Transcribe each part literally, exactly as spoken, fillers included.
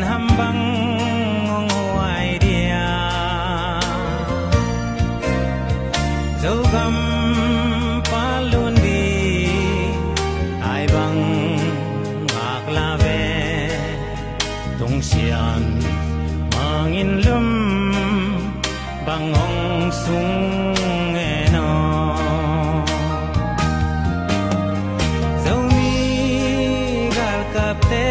Ham bang hong huai dia, Zogam palun ding ai bang ngak la ve. Tungsian mangin lum bang hong sung e no. Zomi galkapte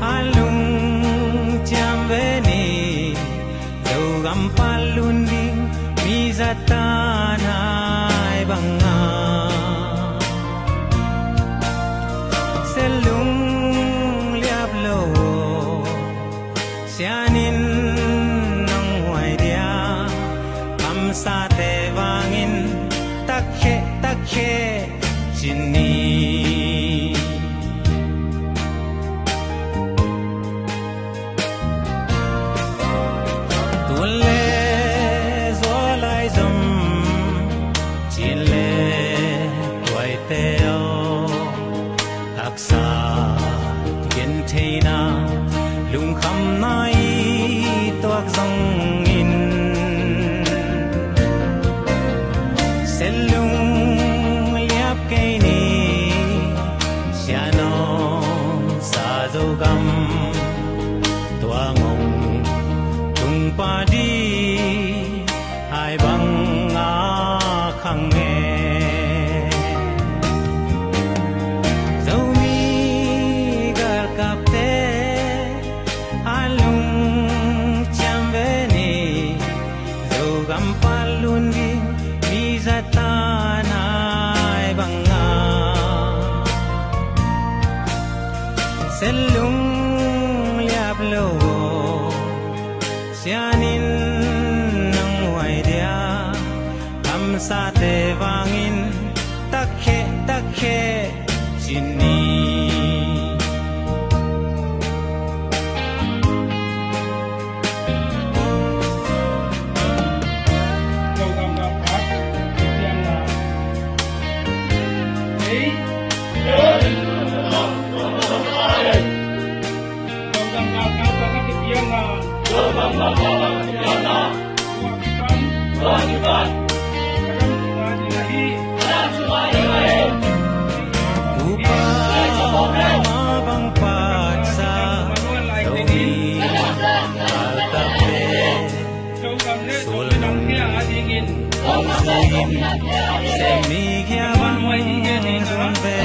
a lungciam ve ni. Zogam palun ding mi zatan ai bang a selung liap lo. Sianin nong huai dia, kamsate vangin takhe takhe cin ni. Tun le zual ai zom, cin le tuaite aw, taksa gentheina lungkhamna i tuak zongin, selung liap kei ni. Sianawm sa Zogam, tua ngong tung padi ai bang a khang e. Zomi galkapte a lungciam ve ni. Zogam palun ding mi zatan ai bang a selung liap lo. Sianin nong huai dia, kamsate vangin takhe takhe cin ni. Upa ma bang patsa, Zomi galkapte sulung hong suin, sem mi kia bang zun ve.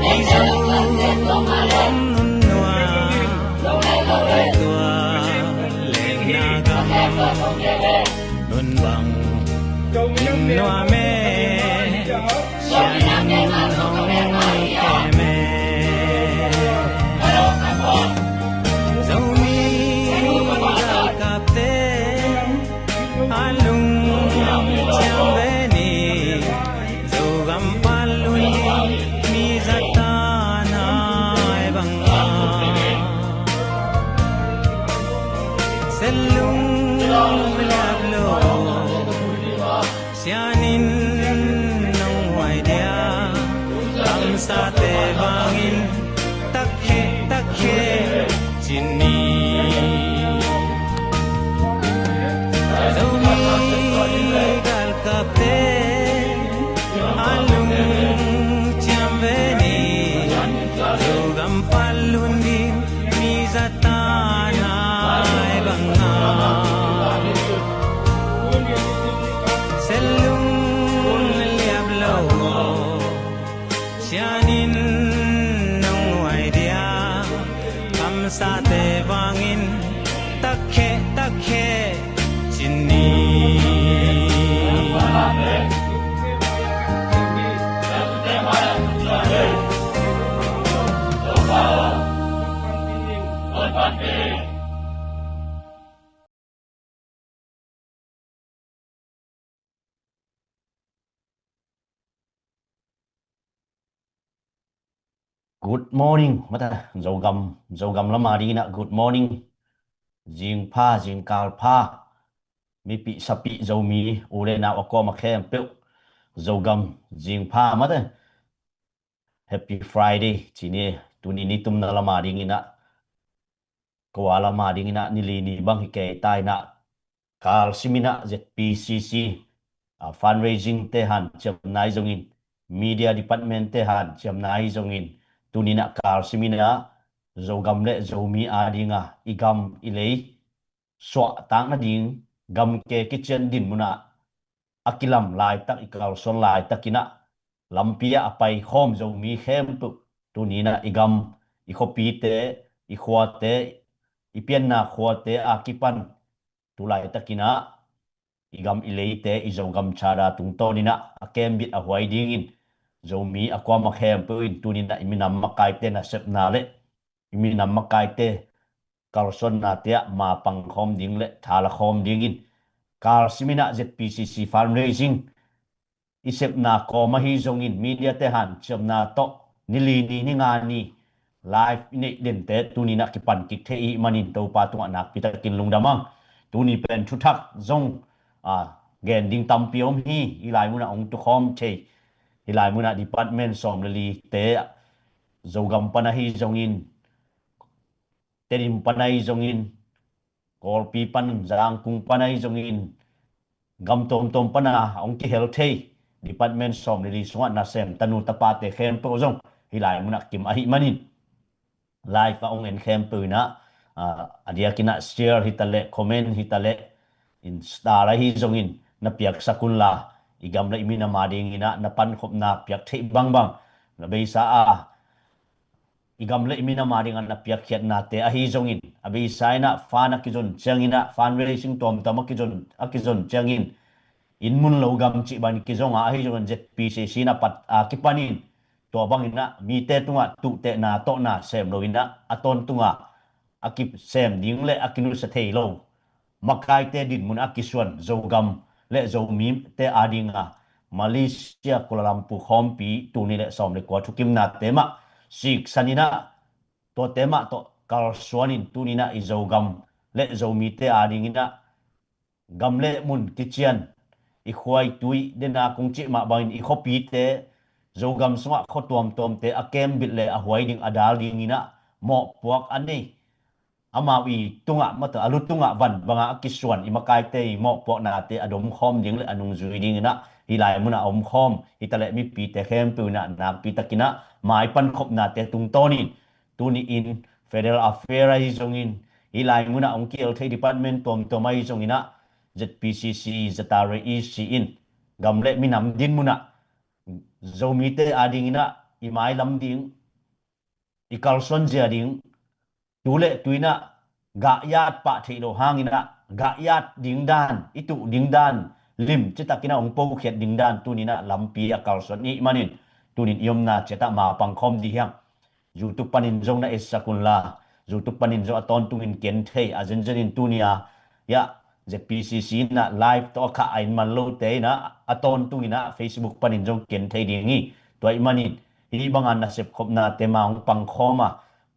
Mizo om nun nua, tua lengna gam nun bang in nua me. Sianin hong kem e. Zomi galkapte a lungciam ve ni. Zogam palun ding mi zatan ai bang a selung liap lo. Sianin nong huai dia, kamsate vangin takhe takhe cin ni. Zomi galkapte a lungciam ve ni. Zogam palun ding mi zatan ai bang a selung liap lo. Sianin nong huai dia, kamsate vangin takhe takhe cin ni. Good morning mate, Zogam, Zogam lam a dingin ah good morning. Zingpha, zingkal pha. Mipih sapih Zomi u le nau a kuamah khempeuh Zogam zingpha mate. Happy Friday ci ni. Tuni nitumna lama dinginah, kua lama dinginah, nili ni bang hi kei ta inah, kalsiminah Z P C C, ah, fundraising te hanciamna hi zongin, media department te hanciamna hi zongin, tuninah kalsiminah Zogam le Zomi adinga i gam i lei suahtak nading, gamke kician din munah a kilam laitak, i kalsuan laitakinah lampi ah a paikhawm Zomi khempeuh, tuninah i gam, i khuapite, i khuate, i pianna khuate a kipan tu laitakinah i gam i leite, i Zogam Charter tungtawninah a kembit a huai dingin, Zomi a kuama khempeuh in tuninah i minam makaite nasepna le i minam makaite kalsuannate ah mapang khawm ding le thala khawm dingin, kalsiminah Z P C C fundraising i sepna kawm ahi zongin, media te hanciamna tawh nili ni, ninga ni live i neih dente tuninah kipan kik thei i hih manin Topa tungah nakpitakin lungdam ang. Tuni pen thuthak zong, ah, gen ding tampi om hi. Hih lai munah hong tukhawm thei, hih lai munah department sawm le lite, Zogam pan ahi zongin, Tedim pan ahi zongin, Kawlpi pan, Zangkung pan ahi zongin, gam tawmtawm pana hong kihel thei department sawm le li sungah nasem tanu tapate khempeuh zong hih lai munah kim ahih manin, live a hong en khempeuh inah, ah, a diakinah share hitaleh, comment hitaleh, in star ahi zongin na piaksak unla, i gam le i minam adinginah na pankhopna piak theih bangbang, na beisa a i gam le i minam adinga na piakkhiatnate ahi zongin, a beisa inah fund a kizon cianginah, fundraising tuamtuam a kizon, a kizon ciangin, inn mun lo gam cih bangin kizonga ahi zongin, Z P C C na pat a kipanin tua banginah mite tungah tuhtehna tawhna sem loinah a tawntunga a kisem ding le a kinusia thei lo makaite dinmun a kisuan Zogam le Zomite adinga Malaysia Kuala Lumpur khawmpi tuni le sawm le kua thukimnate mah siksaninah, tuate mah tawh kalsuanin tuninah i Zogam le Zomite adinginah gam le mun kician, i khua i tui, dena kong cih mah bangin i khuapite, Zogam sungah khua tuamtuamte a kembit le a huai ding, a dal dinginah mawhpuak a nei, amau i tungah, mata a lu tungah van banga a kisuan i makaite i mawhpuaknate a domkhawm ding le a nungzui dinginah hih lai munah a omkhawm hitaleh mipite khempeuh inah nakpitakinah maipankhopnate tungtawnin, tuni-in Federal Affair ahi zongin, hih lai munah hong kihel thei department tuamtuam ahi zonginah, Z P C C, Zatare E C in gam le minam din munah Zomite adinginah i mailam ding, i kalsuan zia ding, tu le tuinah gah yat pah theih loh hanginah gah yat ding dan, i tuh ding dan lim citakinah hong pokhiat ding dan tuninah lampi a kalsuan i hih manin, tunin i omna ciatah mapang khawm dih hiang. YouTube panin zong na etsak unla, YouTube panin zong a tawntungin ken thei, a zenzenin tunia, ya, Z P C C inah live tawh a khah a inn man lote inah a tawntunginah Facebook panin zong ken thei ding hi. Tua i hih manin hih banga nasep khopnate ma hong pangkhawm a,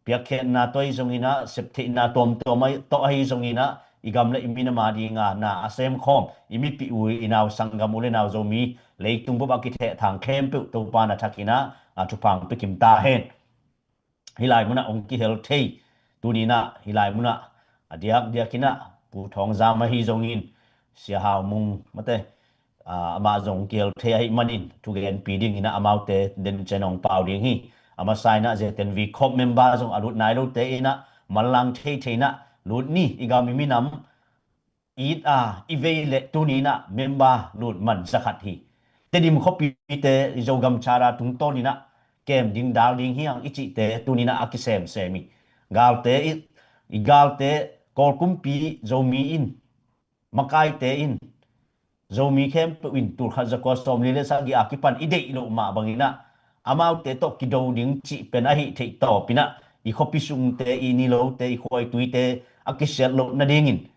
piakkhiatna tawh ahi zonginah, septheihna tuamtuam tawh ahi zonginah, i gam le i minam adinga na a semkhawm i mipih u i nau sanggam, u le nau Zomi, leitung bup a kithehthang khempeuh Topa na thakinah a thupha hong pia kim ta hen. Hih lai munah hong kihel thei, tuninah hih lai munah a diakdiakinah Pu Thawng Zam ahi zongin, Sia Hau Mung, mate, ah, amah zong kihel thei ahih manin thugenpi dinginah amaute den ciang hong pau ding hi. A masa inah Z N V corp member zong a lut nai lote inah manlang theithei inah lut ni. I gam i minam it a i vei le tuninah member lut man zakhat hi. Tedim khuapite i Zogam Charter tungtawninah kem ding dal ding hiang i cihte tuninah a kisemsem hi. Galte i, i galte, Kawl kumpi Zomi in, makaite in, Zomi khempeuh in tulkhat zakua sawmli le sagih a kipan i deih loh mah banginah amaute tawh kido ding cih pen ahi theih tawpinah i khuapi sungte, i nilote, i khua i tuite a kisiat loh nadingin,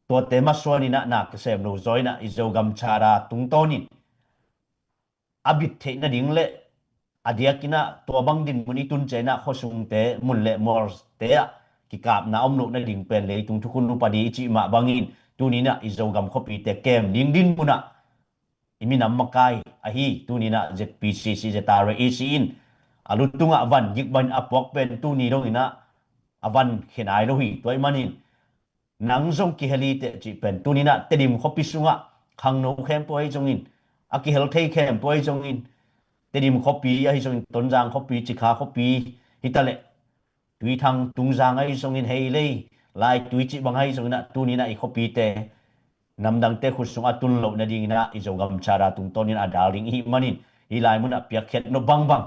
tuate masuaninah na kisem lo zawnginah i Zogam Charter tungtawnin a bit theih nading le a diakinah tua bang dinmun i tun cianginah khuasungte, mun le mualte ah kikapna om loh nading pen leitung thukhun upa dih i cih mah bangin, tuninah i Zogam khuapite kem ding dinmunah i minam makai ahi. Tuni inah Z P C C, Z R A E C in a lu tungah van gik bangin a puak pen tuni dong inah a van khia nai lo hi. Tua ahih manin nang zong kihel hi teh cih pen tuni inah Tedim khuapi sungah khangno khempeuh ahi zongin, a kihel thei khempeuh ahi zongin, Tedim khuapi ahi zongin, Tonzang khuapi, Cikha khuapi hi taleh, Tuithang, Tungzang ahi zongin, Heilei, Laitui cih bang ahi zongin ah tuni inah i khuapite namdangte khut sungah a tun loh nading inah i Zogam Charter tungtawnin a dal ding i hih manin, hih lai munah piakkhiat nop bangbang,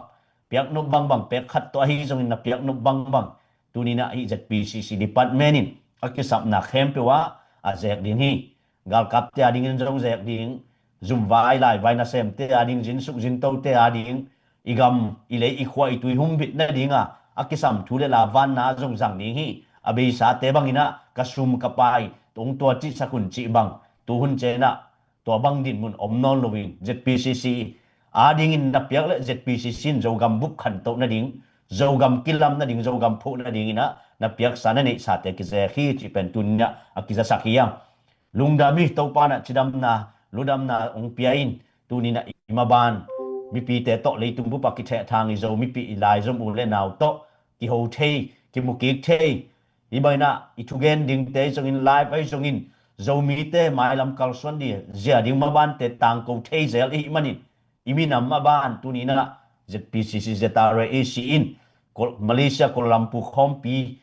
piak nop bangbang, pek khat tawh ahi zongin na piak nop bangbang, tuni inah hih Z P C C department in a kisapna khempeuh ah a zek ding hi. Galkapte a dingin zong zek ding, zumvai laivai nasemte a ding, zinsuk zintote a ding, i gam, i lei, i khua, i tui humbit nadinga a kisam thu le la vanna zong zang ding hi. A beisate bangin ah ka sum ka pai, tung tua cihsak un cih bang, tuhun ciang inah tua bang dinmun om nawn loin Z P C C a dingin na piak le Z P C C in Zogam bup khantoh nading, Zogam kilam nading, Zogam phuh nading inah na piaksa na neihsate kizek hi cih pen tuni inah a kizasak hi hang. Lungdam hi. Topa inah cidamna, ludamna hong pia in, tuni inah i maban mipite tawh, leitung bup a kithehthang i Zo mipi, i lai Zom u le nau tawh kiho thei, kimukik thei, hih bang inah i thugen dingte ahi zongin, live ahi zongin, Zomite mailam kalsuan ding, zia ding mabante tangko thei zel i hih manin, i minam maban tuni inah Z P C C, Z R A E C in Kual-, Malaysia Kuala Lumpur khawmpi,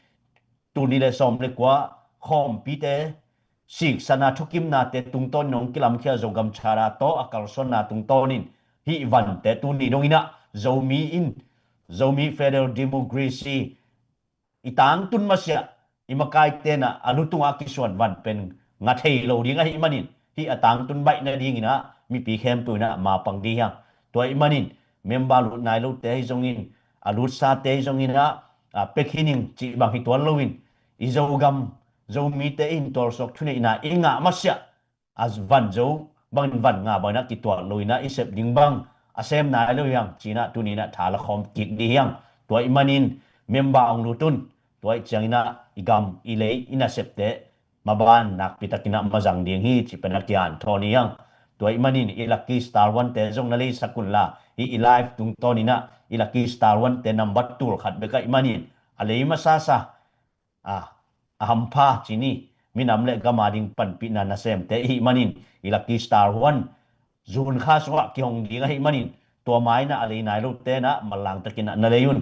tul nih le sawm le kua khawmpite siksana thukimnate tungtawnin hong kilamkhia Zogam Charter tawh a kalsuanna tungtawnin, hih vante tuni dong inah Zomi in, Zomi Federal Democracy i tangtun masiah, i makaite inah a lu tungah a kisuan van pen nga thei lo ding ahih manin, hih a tangtun baih nading inah mipi khempeuh inah ma pang ding hi hang. Tua ahih manin member lut nai lote ahi zongin, a lutsate ahi zongin ah, a, pekhining cih bang hi tuan loin, i Zogam, Zomite in tualsuak thuneihna i ngah masiah, a van zo bangin van nga bangin ah kituat lo inah i sep ding bang a sem nai lo hi hang, ci inah tuni inah tha la khawm kik ding hi hang. Tua ahih manin member hong lut un. Tua ahih ciang inah i gam, i lei, i nasepte maban nakpi takin ah mazang ding hi cih pen a kianthawn hi hang. Tua ahih manin i Lucky Star One-te zong na leisak un la, hih i live tungtawn inah i Lucky Star One-te nambat tul khat bek ahih manin, a lei masasa, a, a hampha ci ni, minam le gam a ding panpihna nasemte i hih manin, i Lucky Star One June kha sungah kihong ding ahih manin, tua ma inah a lei nai lote inah manlang takin ah na lei un.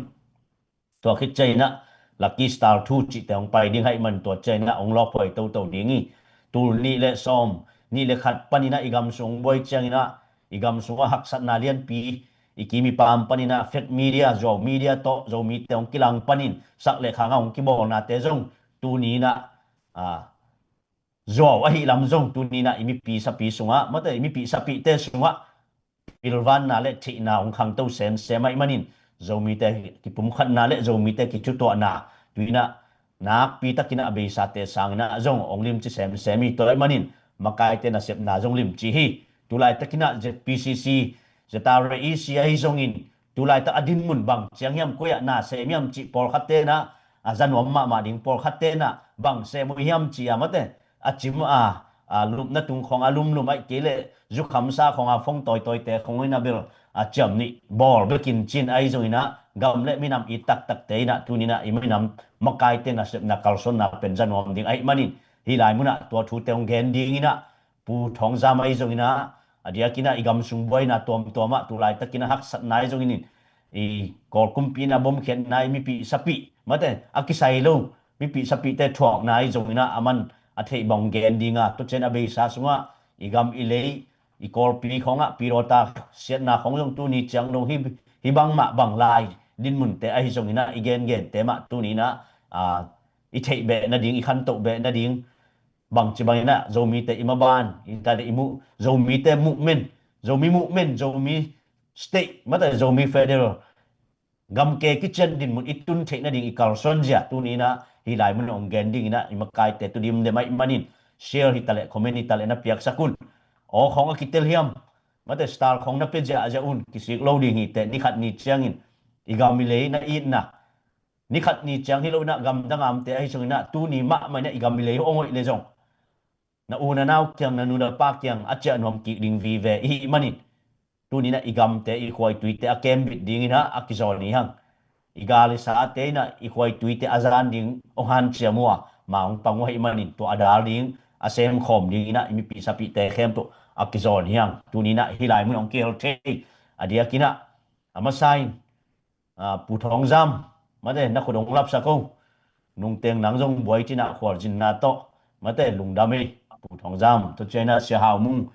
Tua khit ciang inah Lucky Star Two cihte hong pai ding ahih manin, tua ciang inah hong lawphuai toto ding hi. Tul nih le sawm, nih le khat pan inah i gam sung buai ciang inah, i gam sungah haksatna lianpi, i kim i pam pan inah fake media, zuau media tawh Zomite hong kilang panin sak le khang a hong kibawlnate zong tuni inah, a, zuau ahih lam zong tuni inah i mipi sapi sungah, mate, i mipi sapite sungah pilvanna le theihna hong khangto semsem ahih manin, Zomite kipumkhatna le Zomite kithutuahna tu inah nakpi takin ah a beisate sang inah zong hong limci semsem hi. Tua ahih manin makaite nasepna zong limci hi. Tulaitak inah Z P C C, Z R A E C ahi zongin, tulaitak a dinmun bang ciang hiam, koi ah na sem hiam cih pawlkhatte inah, a za nuam mahmah ding pawlkhatte inah bang sem uh hiam cih a, mate, a cim a, a lupna tung khawng a lumlum, ahih kei leh zukhamsa khawng a fong tawitawite khawng in a bel a ciam nih bawl bekin cin ahi zong inah, gam le minam it taktakte inah tuni inah i minam makaite nasepna kalsuanna pen za nuam ding ahih manin, hih lai munah tua thute hong gen ding inah Pu Thawng Zam ahi zong inah, a diak inah i gam sung buaina tuamtuam ah tulaitak inah haksatna ahi zongin, i Kawl kumpi inah bomkhiatna, i mipi sapih, mate, a kisai lo mipi sapihte thuakna ahi zong inah, aman a theih bang gen ding a, tua ciang a beisa sungah i gam i lei, i Kawlpi khawngah pidawta siatna khawng zong tuni ciang lo hi, hih bangmah bang lai dinmunte ahi zong inah, i gengente mah tuni inah, a, i theih beh nading, i khantoh beh nading, bangci bang inah Zomite i maban, i ta le i mu, Zomite movement, Zomi movement, Zomi state, mate, Zomi federal, gamke kician dinmun i tun theih nading i kalsuan zia tuni inah hih lai mun hong gen ding inah i makaite tu dimdem ahih manin, share hi ta le, comment hi ta le na piaksak un. Aw khawng a kitel hiam, mate, star khawng na pia ziahziah un, kisik lo ding hi teh, ni khat ni ciangin i gam i lei na itna, ni khat ni ciang hi lo inah gamdang amte ahi zong inah tuni mahmah inah i gam i lei hong hoih le zong, na u na nau kiang, na nu na pa kiang a ciah nuam kik ding vive i hih manin, Tuni-in ah i gamte, i khua i tuite a kembit dingin ah a kizawn hi hang. I gal i sate in ah i khua i tuite a zan ding hong hanciam uh a, ma hong pang uh ahih manin tua a dal ding, a semkhawm dingin ah i mipih sapihte khempeuh a kizawn hi hang. Tuni-in ah hih lai mun hong kihel thei. A diakin ah a masa in, a, Pu Thawng Zam, mate, na khut hong lapsak o. Nungteng nang zong buai cin ah khualzinna tawh, mate, lungdam hi. Pu Thawng Zam, tua ciang ah Sia Hau Mung,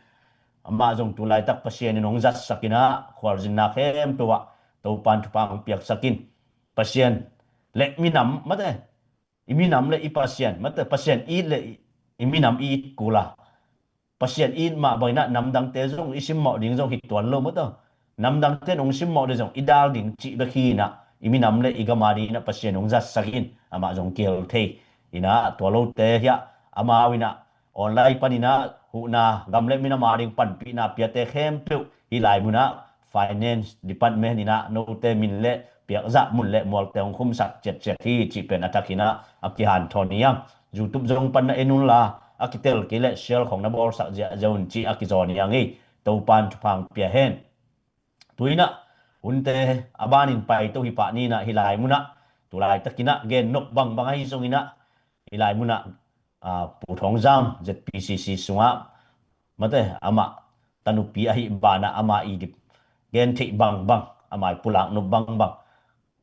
amah zong tu laitak Pasian in hong zatsak in ah khualzinna khempeuh ah Topa'n thupha hong piaksak in. Pasian le minam, mate, i minam le i Pasian, mate, Pasian it le i, i minam it kul a, Pasian it mah bangin ah namdangte zong i simmawh ding zong hi tuan lo, mate. Namdangte in hong simmawh ding zong i dal ding cih bek hi-in ah, i minam le i gam adingin ah Pasian hong zatsak in, amah zong kihel thei. In ah tua lote hiah amau in ah online panin ah huhna, gam le minam ading panpihna piate khempeuh hih lai mun ah Finance Department in ah note min le piakzah mun le mualte hong khumsak ciatciat hi cih pen a thakin ah a kihanthawn hi hang. YouTube zong pan na en unla, a kitel kei leh share khawng na bawlsak ziahziah un cih a kizawn hi hang ei. Topa'n thupha hong pia hen. Tu-in ah hunte a banin paito hi pah ni-in ah hih lai mun ah tu laitakin ah gen nop bangbang ahi zongin ah hih lai mun ah, a, Pu Thawng Zam, Z P C C sungah, mate, amah tanupi ahih banah ama i dip gen theih bangbang, ama i pulak nop bangbang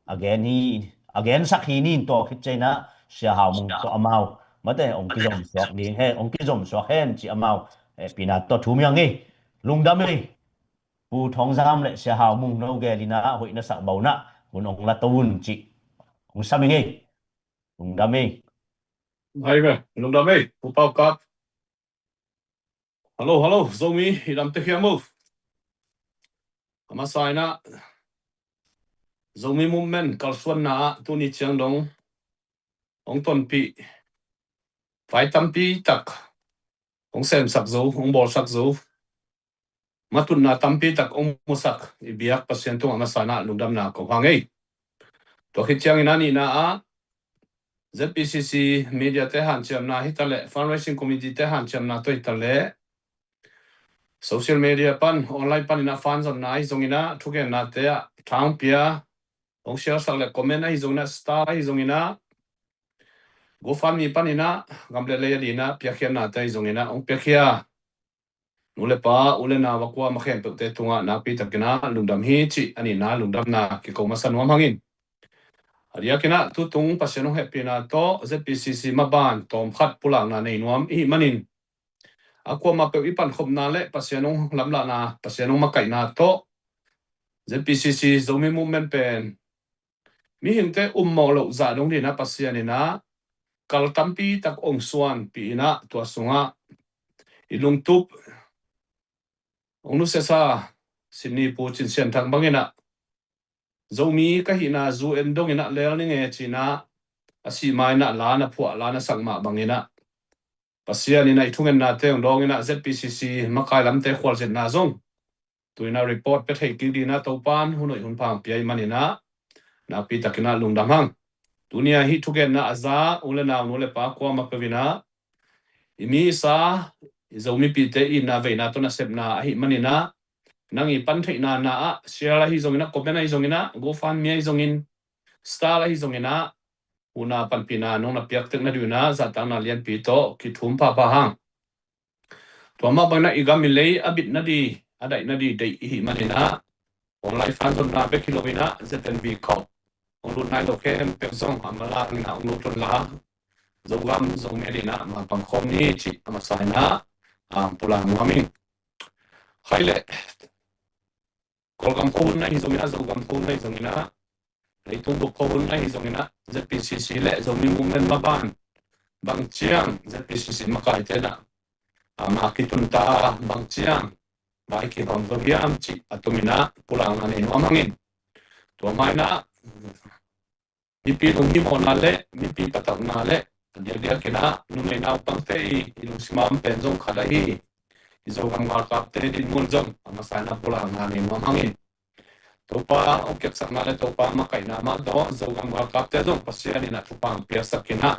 a gen hi, a gensak hi ni-in, tua khit ciangin ah Sia Hau Mung tawh amau, mate, hong kizomsuak ding hen, hong kizomsuak hen cih amau, eh, pina tawh thum hi hang ei. Lungdam ei. Pu Thawng Zam le Sia Hau Mung, no gel in ah hoih na sak bangin ah hun hong la to un cih hong sam ing ei. Lungdam ei. Hai ve, lungdam ei, Pu Pau Kap. Hello, hello, Zomi, i dam tek hiam o. A masa in ah Zomi Movement kalsuanna ah tuni ciang dong hong tonpih vai tampi tak hong semsak zo, hong bawlsak zo, matutna tampi tak hong musak i biak Pasian tungah a masa in ah lungdamna ko hang ei. Tua khit ciangin a nihna ah Z P C C media te hanciamna hi ta leh, fundraising committee te hanciamna tawh hi ta leh, social media pan, online panin ah fanzonna ahi zongin ah, thugennate ah tha hong pia, hong share sak le comment ahi zongin ah, star ahi zongin ah, GoFundMe panin ah gam le lei adingin ah piakkhiatnate ahi zongin ah hong piakhia nu le pa, u le nau, a kuamah khempeuhte tungah nakpi takin ah lungdam hi cih a nihna lungdamna kiko masa nuam hang in. A diakin ah tutung Pasian hong hehpihna tawh Z P C C maban tawmkhat pulakna nei nuam i hih manin, a kuamah peuh i pankhopna le Pasian hong lamlahna, Pasian hong makaihna tawh Z P C C Zomi Movement pen mihingte ummawh loh zah dong dingin ah Pasian in ah kal tampi tak hong suanpih in ah, tua sungah i lungtup hong nusiasa Sydney Pu Cin Sian Thang bangin ah, Zomi ka hihna zu en dongin ah leel ning e ci-in ah, a sih ma-in ah la na phuah, la na sak mah bangin ah, Pasian in ah i thugennate hong dawngin ah Z P C C makai lamte khualzinna zong tu-in ah report pia thei kik dingin ah Topa'n hun hoih hun pha hong pia ahih manin ah nakpi takin ah lungdam hang. Tuni-a hih thugenna a za u le nau, nu le pa kuamah peuh in ah, i mi i sa, i Zomipihte itna veina tawh nasepna ahih manin ah, nang i pan theihna na ah, share ahi zongin ah, comment ahi zongin ah, GoFundMe ahi zongin, star ahi zongin ah, huhna panpihna nong na piak tek nading un ah zahtakna lianpi tawh kithum phapha hang. Tua mah bangin ah i gam i lei a bit nading, a daih nading deih i hih manin ah, online fanzonna bek hi loin ah, Z N V khawng hong lut nai lo khempeuh zong a manlang in ah hong lut un la, Zogam Zomi adingin ah mapang khawm ni cih a masa in ah, ah, pulak nuam ing. Khai leh, Kawlgam khuahun ahi zongin ah, Zogam khuahun ahi zongin ah, leitung bup khuahun ahi zongin ah, Z P C C le Zomi Movement maban bang ciang Z P C C makaite in ah, ah, ma kitunta bang ciang vai kibang zo hiam cih a tom in ah pulakna nei nuam hang in. Tua mah in ah, mipi lunghimawhna le mipi patakna le a diakdiakin ah numei naupangte i, i lungsim a om pen zong khat ahi, i Zogam galkapte dinmun zong a masa in ah pulakna nei nuam hang in. Topa hong kepsakna le Topa makaihna mah tawh Zogam galkapte zong Pasian in ah thupha hong piaksak in ah,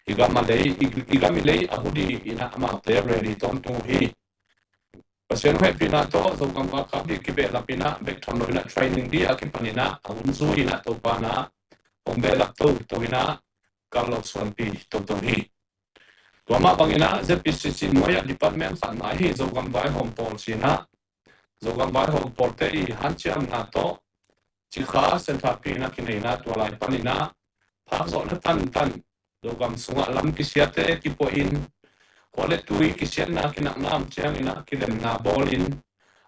i gam a lei, i, i gam i lei a hu dingin ah amaute ready tawntung uh hi. Pasian hehpihna tawh Zogam Valkap dih kibehlap in ah bek tham lo in ah training dih a kipan in ah a hun zui in ah Topa in ah hong behlap toto in ah kal lo suanpi toto hi. Tua mah bangin ah Z P C C nuai ah department khat mah hi, Zogam Vaihawm Pawl ci in ah, Zogam Vaihawm Pawlte i hanciamna tawh Cikha Centre pi in ah kinei in ah tua lai pan in ah phakzawhna tantan, Zogam sungah lam kisiate kipuah in, khua le tui kisiatna kinakna om ciangin ah kilemna bawlin,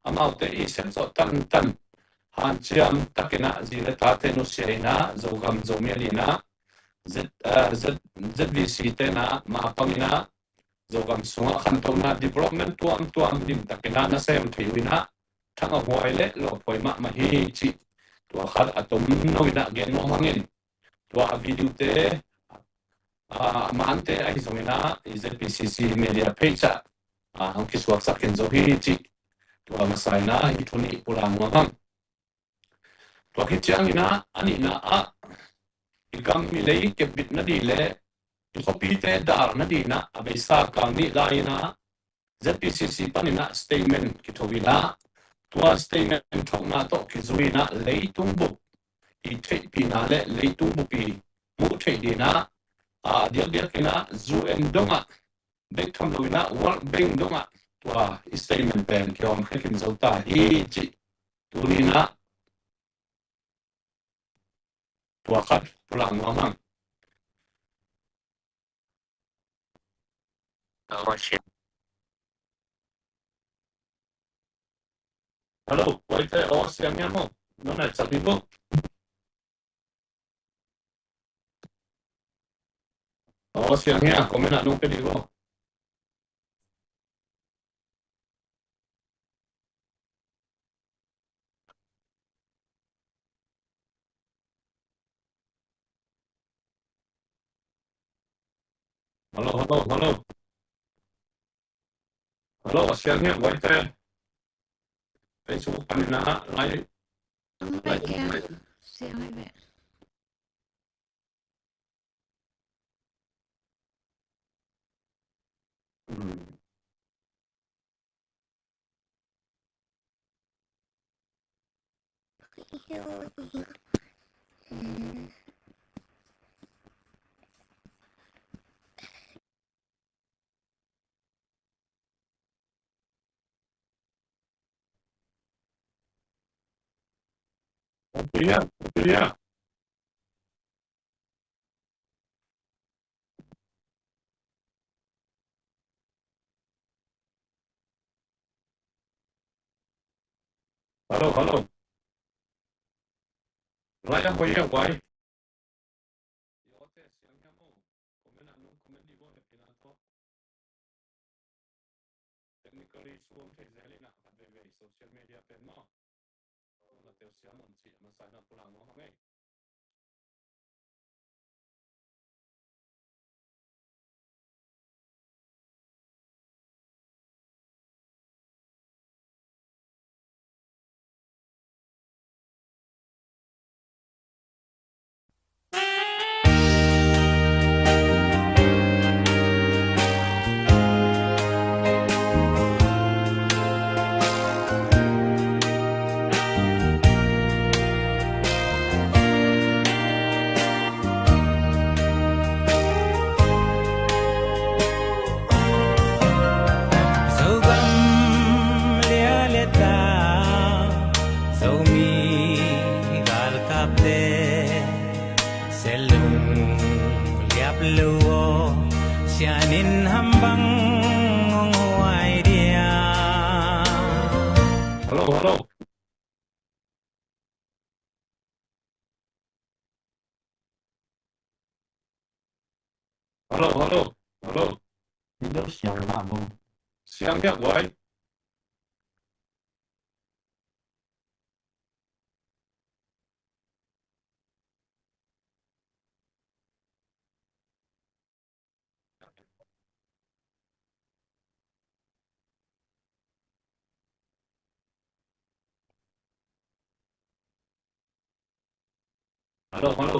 amaute i sepzawh tantan hanciam takin ah zi le tate nusia in ah Zogam Zomi a ding in ah Z, eh, Z, Z V C te in ah mapang in ah Zogam sungah khantohna development tuamtuam limtakin ah na sem thei uh in ah thang a huai le lawphuai mahmah hi cih tua khat a tom no in ah gen nuam hang in, tua a video te, a, a mante ahi zongin ah i Z P C C media page ah, a, hong kisuaksak khin zo hi cih tua masa in ah hih thu nih pulak nuam hang. Tua khit ciangin ah a nihna ah i gam i lei kepbit nading le i khuapite dal nading in ah a beisa kang nih lai in ah Z P C C pan in ah statement kitho in ah, tua statement thokna tawh kizui in ah leitung bup i theihpihna le leitung bup i muh theih ding in ah, a diakdiak in ah U N dong ah bek tham lo in ah World Bank dong ah tua i statement pen kihawmkhia khin zo ta hi cih tuni in ah tua khat pulak nuam hang. Hello, Guaite, aw siang hiam maw? Nong nai cak hi bo. Aw siang hiam, comment ah nong pia dih bo. Hello, hello, hello. Hello, a siang hiam, Guaite? Facebook pan in ah, live. Ang live, live. Siang hi ve. Hmm. Hello, hello. Lai a hoi a guai. I awte siang hiam maw? Comment ah nong comment dih bo, hehpihna tawh. Technically suam thei zel in ah khat veivei social media pen maw. Tua teu siam om cih a masa in ah pulak nuam hang ei. Zogam lia le ta, Zomi galkapte, selung liap lo aw, sianin hambang hong huai dia. Hello, hello. Hello, hello, hello. Hello, siang na bo. Siang ya, why? Hello, hello.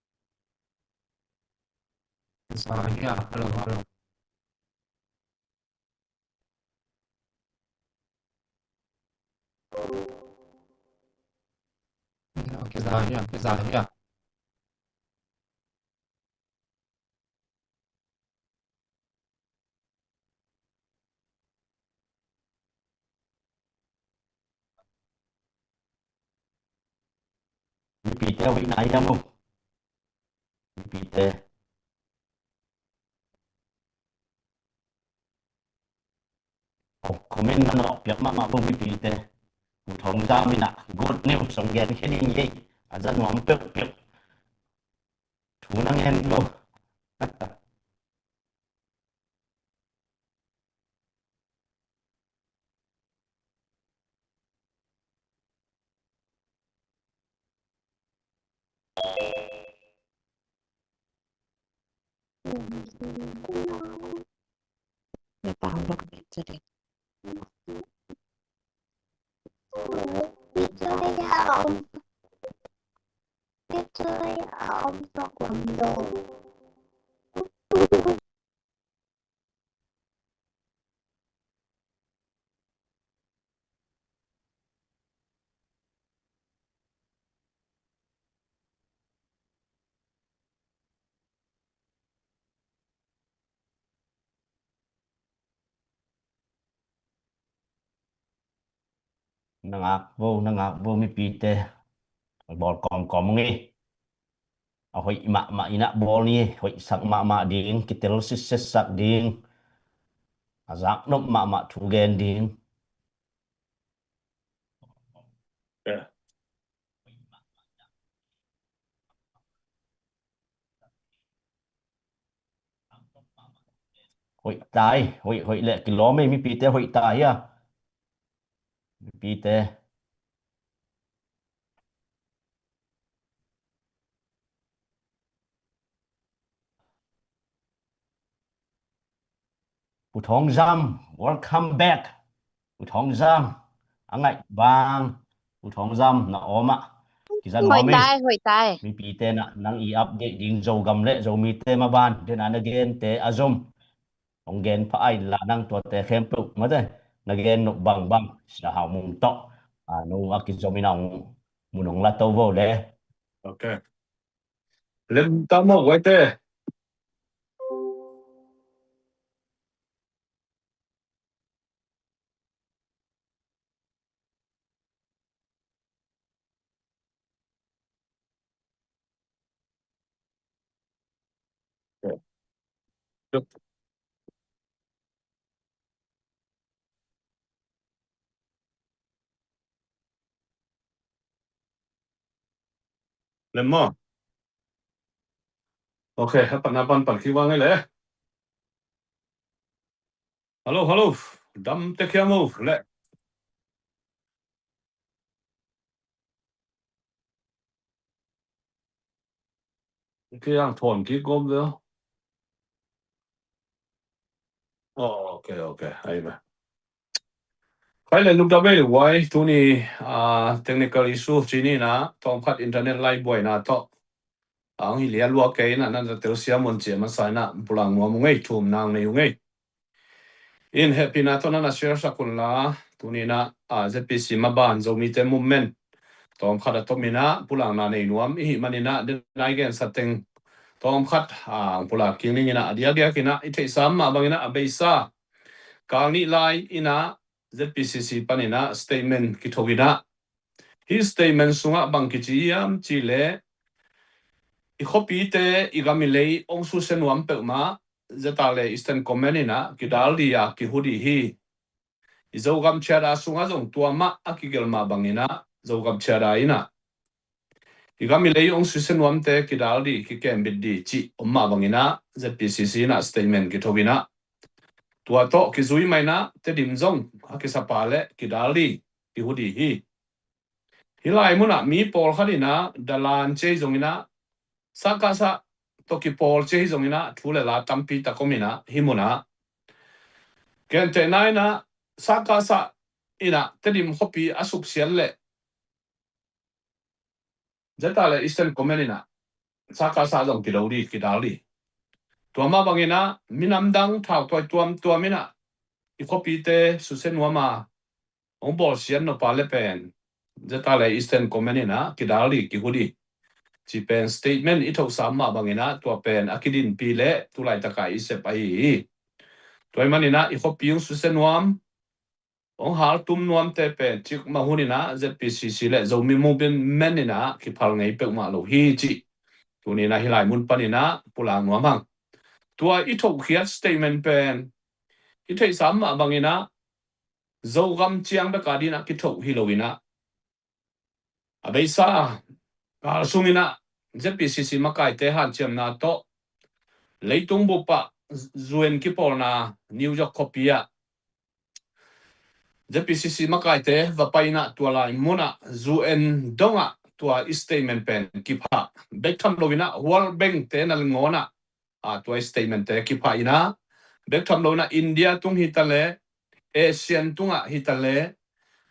Zahia, hello, hello. Zahia, Zahia. Mipite hoih nai hiam uh? Mipite. Oh, comment na nawh piak mahmah uh mipite. U Thawng Zam in ah good news hong gen khia ding hi. A za nuam peuhpeuh. Thu na ngen uh. Na ngak vo, na ngak vo mipite. Bawl kawmkawm ung ei. A hoih mahmah in ah bawl ni, hoihsak mahmah ding, kitel sitsetsak ding. A zaknop mahmah thu gen ding. Hoih tai, hoih, hoih leh kilawm ei, mipite hoih tai a. Mipite. U Thawng Zam, welcome back. U Thawng Zam, a ngaih bang. U Thawng Zam, na awm ah. Kizan hoih nuam ei. Tai, hoih tai. Mipite na, nang i update ding Zogam le Zomite maban. Dena na gente a zom. Hong gen pha ai la nang tuate khempeuh mate. Na gen nop bangbang. Sia Hau Mung tawh. A, no a kizom in a hong mun hong la to vo le. Ok. Lem ta mawk uaite. Lem maw? Ok, a pan a pan pan kik vang ei le. Hello, hello. Dam tek hiam o le. Kiang thawn kik gawm ve. Oh, ok, ok. Ai ve. Khai le nuk da bei le uai tuni, ah, technical issue ci ni na, tawmkhat internet lai buaina tawh. Ang hi lia lua kei na, na telsiam un cia masa na, pulang nuam ung ei, thum nang nei ung ei. In hehpihna tawh na na share sak un la, tuni na, ah, Z P C maban Zomite movement tawmkhat a tom in a, pulakna nei nuam i hih manin a, den a i gensa teng tawmkhat, ah, pulak kik ning in a, a diakdiak in a, i theihsa mah bangin a, a beisa kal nih lai in a, Z P C C panin a statement kitho in a, hih statement sungah bang kici hiam cih leh, i khuapite, i gam i lei hong susia nuam peuhmah, Zeta le Eastern Command in a kidal dih a kihu dih hi. I Zogam Charter sungah zong tua mah a kigelh mah bangin a, Zogam Charter in a, i gam i lei hong susia nuamte kidal dih, kikembit dih cih om mah bangin a, Z P C C in a statement kitho in a, tua tawh kizui mah in a, Tedim zong a kisapa le kidal dih, kihu dih hi. Hih lai munah mi pawlkhat in a, dalan cei zong in a, sakasa tawh kipawl cei zong in a, thu le la tampi tak om in a, hih munah Gentehna in ah, Sakasa in ah Tedim khuapi a suksiat leh ZRA le Eastern Command in ah Sakasa zong kido dih, kidal dih. Tua mah bangin ah minam dang thautawi tuamtuam in ah i khuapite susia nuam a hong bawlsiat nop a leh pen ZRA le Eastern Command in ah kidal dih, kihu dih, ci pen statement i thohsa mah bangin ah tua pen a kidinpi leh tu laitak a i sep ahi hi. Tua ahih manin ah i khuapi hong susia nuam, hong haltum nuamte pen cikmah hun in ah ZPCC le Zomi Movement in ah kiphal ngei peuhmah lo hi cih tuni in ah hih lai mun panin ah pulak nuam hang. Tua i thohkhiat statement pen i theihsa mah bangin ah Zogam ciang bek a ding in ah kithoh hi lo in ah, a beisa kal sung in ah ZPCC makaite hanciamna tawh leitung bup ah U N kipawlna New York khuapi ah ZPCC makaite va pai in ah tua lai mun ah U N dong ah tua statement pen kiphah. Bek tham lo in ah World Bank te nangawn ah, a, tua statement te kiphah in ah, bek tham lo in ah India tung hi ta leh, ASEAN tungah hi ta leh,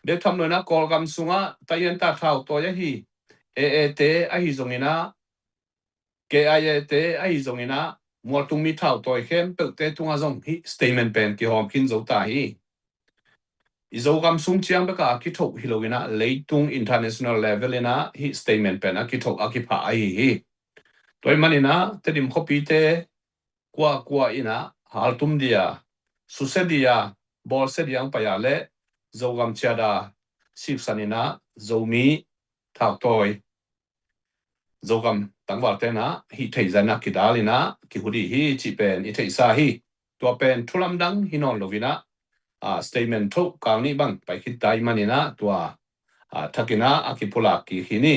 bek tham lo in ah Kawlgam sungah taiyenta thautawi ahi AA te ahi zongin ah, KIA te ahi zongin ah, mualtung mi thautawi khempeuhte tungah zong hih statement pen kihawm khin zo ta hi. I Zogam sung ciang bek a kithoh hi lo in ah, leitung international level in ah hih statement pen a kithoh, a kiphah ahi hi. Tua ahih manin ah Tedim khuapite kuakua in ah haltum dih a, susia dih a, bawlsia dih a hong pai a leh Zogam ciat a siksan in ah Zomi thautawi, Zogam tangvalte in ah hih theih zah in ah kidal in ah kihu dih hi cih pen i theihsa hi. Tua pen thu lamdang hi nawn lo in ah, a, statement thoh kal nih bang pai khit ta ahih manin ah tua, a, thak in ah a kipulak kik hi ni.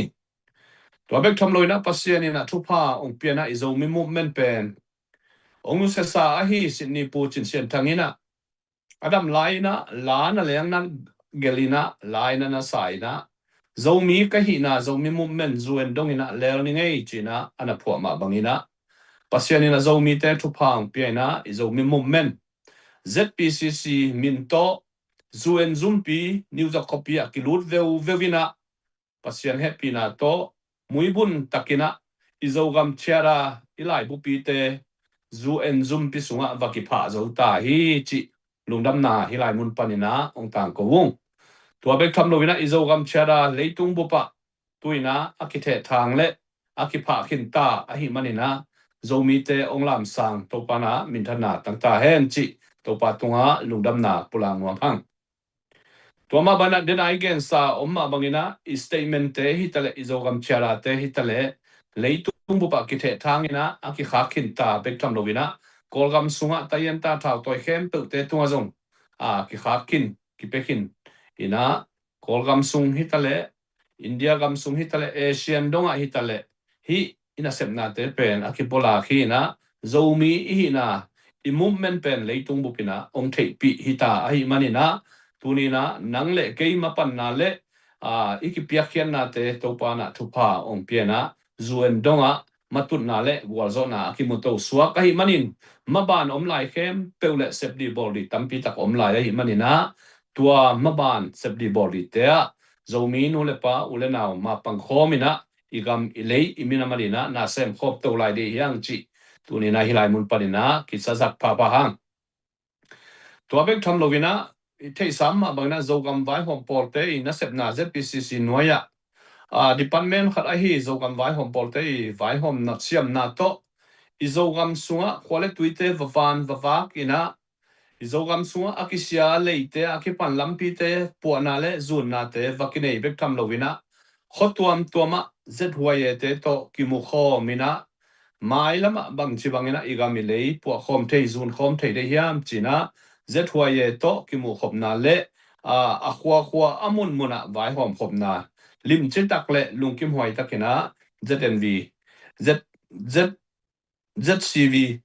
Tua bek tham lo in ah Pasian in ah thupha hong pia in ah i Zomi Movement pen hong nusiasa ahi Sydney Pu Cin Sian Thang in ah, a dam lai in ah la na leng na gelh in ah, la in ah na sa in ah, Zomi ka hihna, Zomi Movement U N dong in ah lel ning ei ci in ah a na phuah mah bangin ah, Pasian in ah Zomite thupha hong pia in ah i Zomi Movement, ZPCC min tawh U N zumpi New York khuapi ah kilut veuveu in ah, Pasian hehpihna tawh muibun tak in ah i Zogam ciat a i laibupite U N zumpi sungah va kiphah zo ta hi cih lungdamna hih lai mun panin ah hong tangko ung. Tua bek tham lo in ah i Zogam ciat a leitung bup ah tu in ah a kithehthang leh a kiphah khin ta ahih manin ah, Zomite hong lamsang Topa in ah minthanna tang ta hen cih Topa tungah lungdamna pulak nuam hang. Tua mah bangin ah, den a i gensa om mah bangin ah, i statement te hi ta leh, i Zogam ciat a te hi ta leh, leitung bup ah kithehthang in ah a kikhak khin ta bek tham lo in ah, Kawlgam sungah taiyenta thautawi khempeuhte tungah zong, a, kikhak khin, kipia khin in ah, Kawlgam sung hi ta leh, India gam sung hi ta leh, ASEAN dong ah hi ta leh, hih i nasepnate pen a kipulak hi in ah, Zomi i hihna, i movement pen leitung bup in ah hong theihpih hi ta ahih manin ah, tuni in ah nang leh kei mapanna leh, a, i kipiakkhiatnate Topa in ah thupha hong pia in ah, U N dong ah matutna leh gualzawhna a kimu to suak ahih manin, maban om lai khempeuh leh sep dih bawl dih tampi tak om lai ahih manin ah, tua maban sep dih bawl dihte ah Zomi nu le pa, u le nau, mapang khawm in ah, i gam, i lei, i minam ading in ah na sem khawm to lai ding hi hang cih tuni in ah hih lai mun panin ah kisa zak phapha hang. Tua bek tham lo in ah, i theihsa mah bangin ah Zogam vaihawm pawlte i nasepna, ZPCC nuai ah, a, department khat ahi Zogam vaihawm pawlte i vaihawmna siamna tawh, i Zogam sungah khua le tuite va van va vak in ah, i Zogam sungah a kisia leite, a kipan lampite puahna le zunnate va kinei bek tham lo in ah, khua tuamtuam ah ZHYA te tawh kimu khawm in ah, mailam ah bangci bangin ah i gam, i lei puah khawm thei, zun khawm thei ding hiam ci in ah, ZHYA tawh kimuh khopna le, a, a khuakhua, a munmun ah vaihawm khopna, limci tak le lungkimhuai tak in ah, ZNV, Z, Z, ZCV,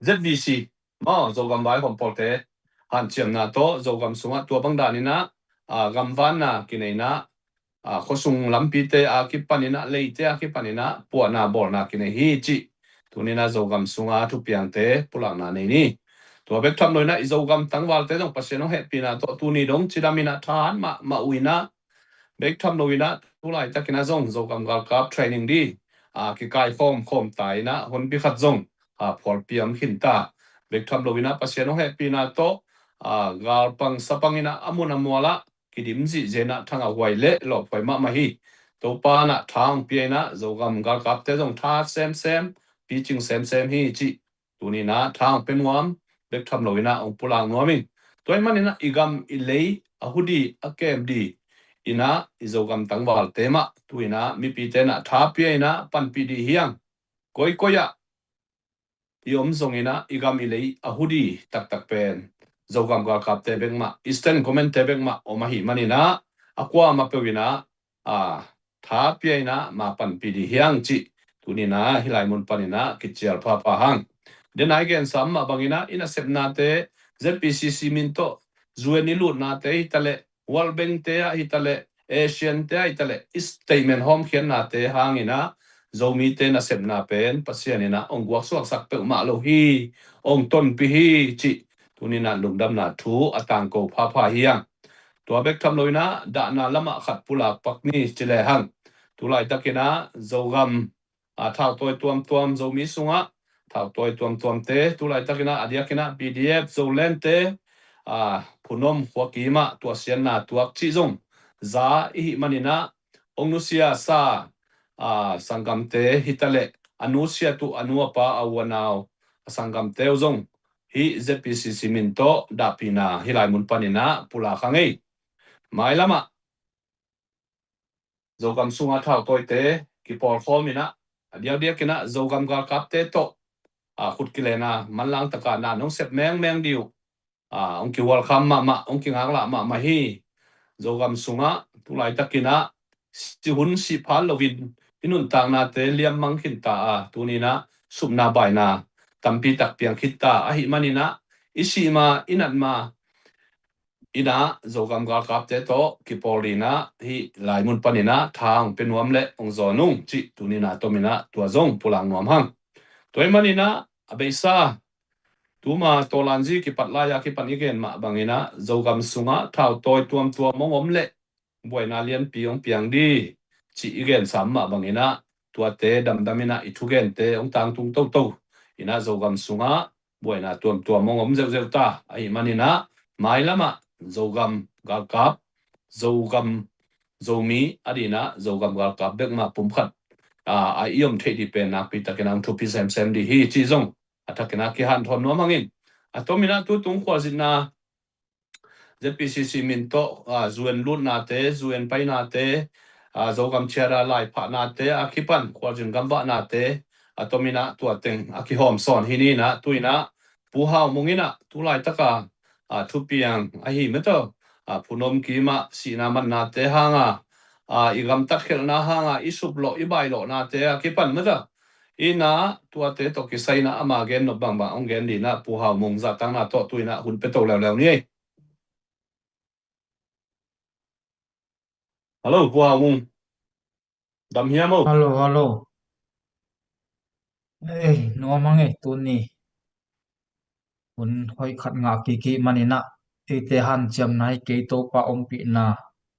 ZVC maw, Zogam vaihawm pawlte hanciamna tawh Zogam sungah tua bang dan in ah, a, gamvanna kinei in ah, a, khuasung lampite a kipan in ah, leite a kipan in ah puahna bawlna kinei hi cih Tuni-in ah Zogam sunga thupiangte pulakna nei ni. Tua bek tham loin ah i Zogam tangvalte zong Pasian hong hehpihna tawh tuni dong cidam in ah thahat mahmah uh in ah, bek tham loin ah tu laitakin ah zong Zogam galkap training di a kikaikhawm khawm ta in ah honpi khat zong a phualpi a om khin ta. Bek tham loin ah Pasian hong hehpihna tawh a galpang sapang in ah a mun a mual ah kidim zihziah in ah thangah huai le lawphuai mahmah hi. Topa in ah tha hong pia in ah Zogam galkapte zong tha semsem, picing semsem hi cih tuni-in ah tha hong pia nuam, bek tham loin ah hong pulak nuam ing. Tua ahih manin ah i gam i lei a hu di, a kem di in ah i Zogam tangvalte mah tu-in ah mipite in ah tha pia in ah panpih di hi hang. Koikoi ah i om zongin ah i gam i lei a hu di taktak pen Zogam galkapte bek mah, Eastern Command-te bek mah om ahih manin ah a kuamah peuh in ah a tha pia in ah ma panpih di hi hang cih tuni-in ah hih lai mun panin ah kicial phapha hang. Denai gen sam mah bangin ah i nasepnate Z P C C min tawh U N i lutnate hi ta leh, World Bank-te ah hi ta leh, Asian-te ah hi ta leh, i statement hawmkhiatnate hangin ah Zomite nasepna pen Pasian in ah hong guaksuaksak peuhmah lo hi, hong tonpih hi cih tuni-in ah lungdamna thu a tangko phapha hi hang. Tua bek tham loin ah dahna lamah khat pulak pak ni ci lehang, tu laitakin ah Zogam a thautawi tuamtuam, Zomi sungah thautawi tuamtuamte tu laitakin ah a diakin ah P D F, Zoland-te a phunom khua kimah tuahsiatna tuak cih zong za i hih manin ah hong nusia sa a sanggamte hi ta leh, a nusiat uh a nu a pa, a u a nau, a sanggamte uh zong hih Z P C C min tawh dahpihna hih lai mun panin ah pulak hang ei. Mailamah Zogam sunga thautawite kipawlkhawm in ah a diakdiakin ah Zogam galkapte tawh a khut kilenna manlang takah na nong sep mengmeng di uh a hong kihualkham mahmah, hong kingaklah mahmah hi. Zogam sungah tu laitakin ah sihun sihphal loin i nuntaknate liammang khin ta a, tuni-in ah supna baina tampi tak piang khit ta ahih manin ah i sih ma, i nat ma in ah Zogam galkapte tawh kipawl dingin ah hih lai mun panin ah tha hong pia nuam le hong zawn ung cih tuni-in ah tomin ah tua zong pulak nuam hang. Tua ahih manin ah a beisa tuma tawlanzi kipat lai-a kipan i gen mah bangin ah Zogam sungah thautawi tuamtuam hong om leh buaina lianpi hong piang di cih i gen sam mah bangin ah tuate damdam in ah i thugente hong tangtung toto in ah Zogam sungah buaina tuamtuam hong om zeuhzeuh ta ahih manin ah mailamah Zogam galkap, Zogam, Zomi a dingin ah Zogam galkap bek mah pumkhat a i om theih ding pen nakpi takin ah hong thupi semsem ding hi cih zong a thakin ah kihanthawn nuam hang in. A tomin ah tutung khualzinna Z P C C min tawh a U N lutnate, U N painate, a Zogam Charter laiphahnate a kipan khualzin gambahnate a tomin ah tua teng a kihawm sawn hi ni in ah tu-in ah Pu Hau Mung in ah tu laitaka a thupiang ahi metaw a phunom kimah sihna mannate hanga a i gamtat khelhna hanga i suplawh i bailawhnate a kipan metaw in ah tuate tawh kisai in ah ama gen nop bangbang hong gen dingin ah Pu Hau Mung zahtakna tawh tu-in ah hun pia to leuleu ni ei. Hello, Pu Hau Mung. Dam hiam o? Hello, hello. Ei, nuam hang ei tuni. Hun hoih khat ngah kik i hih manin ah eite hanciamna hi kei, Topa ompihna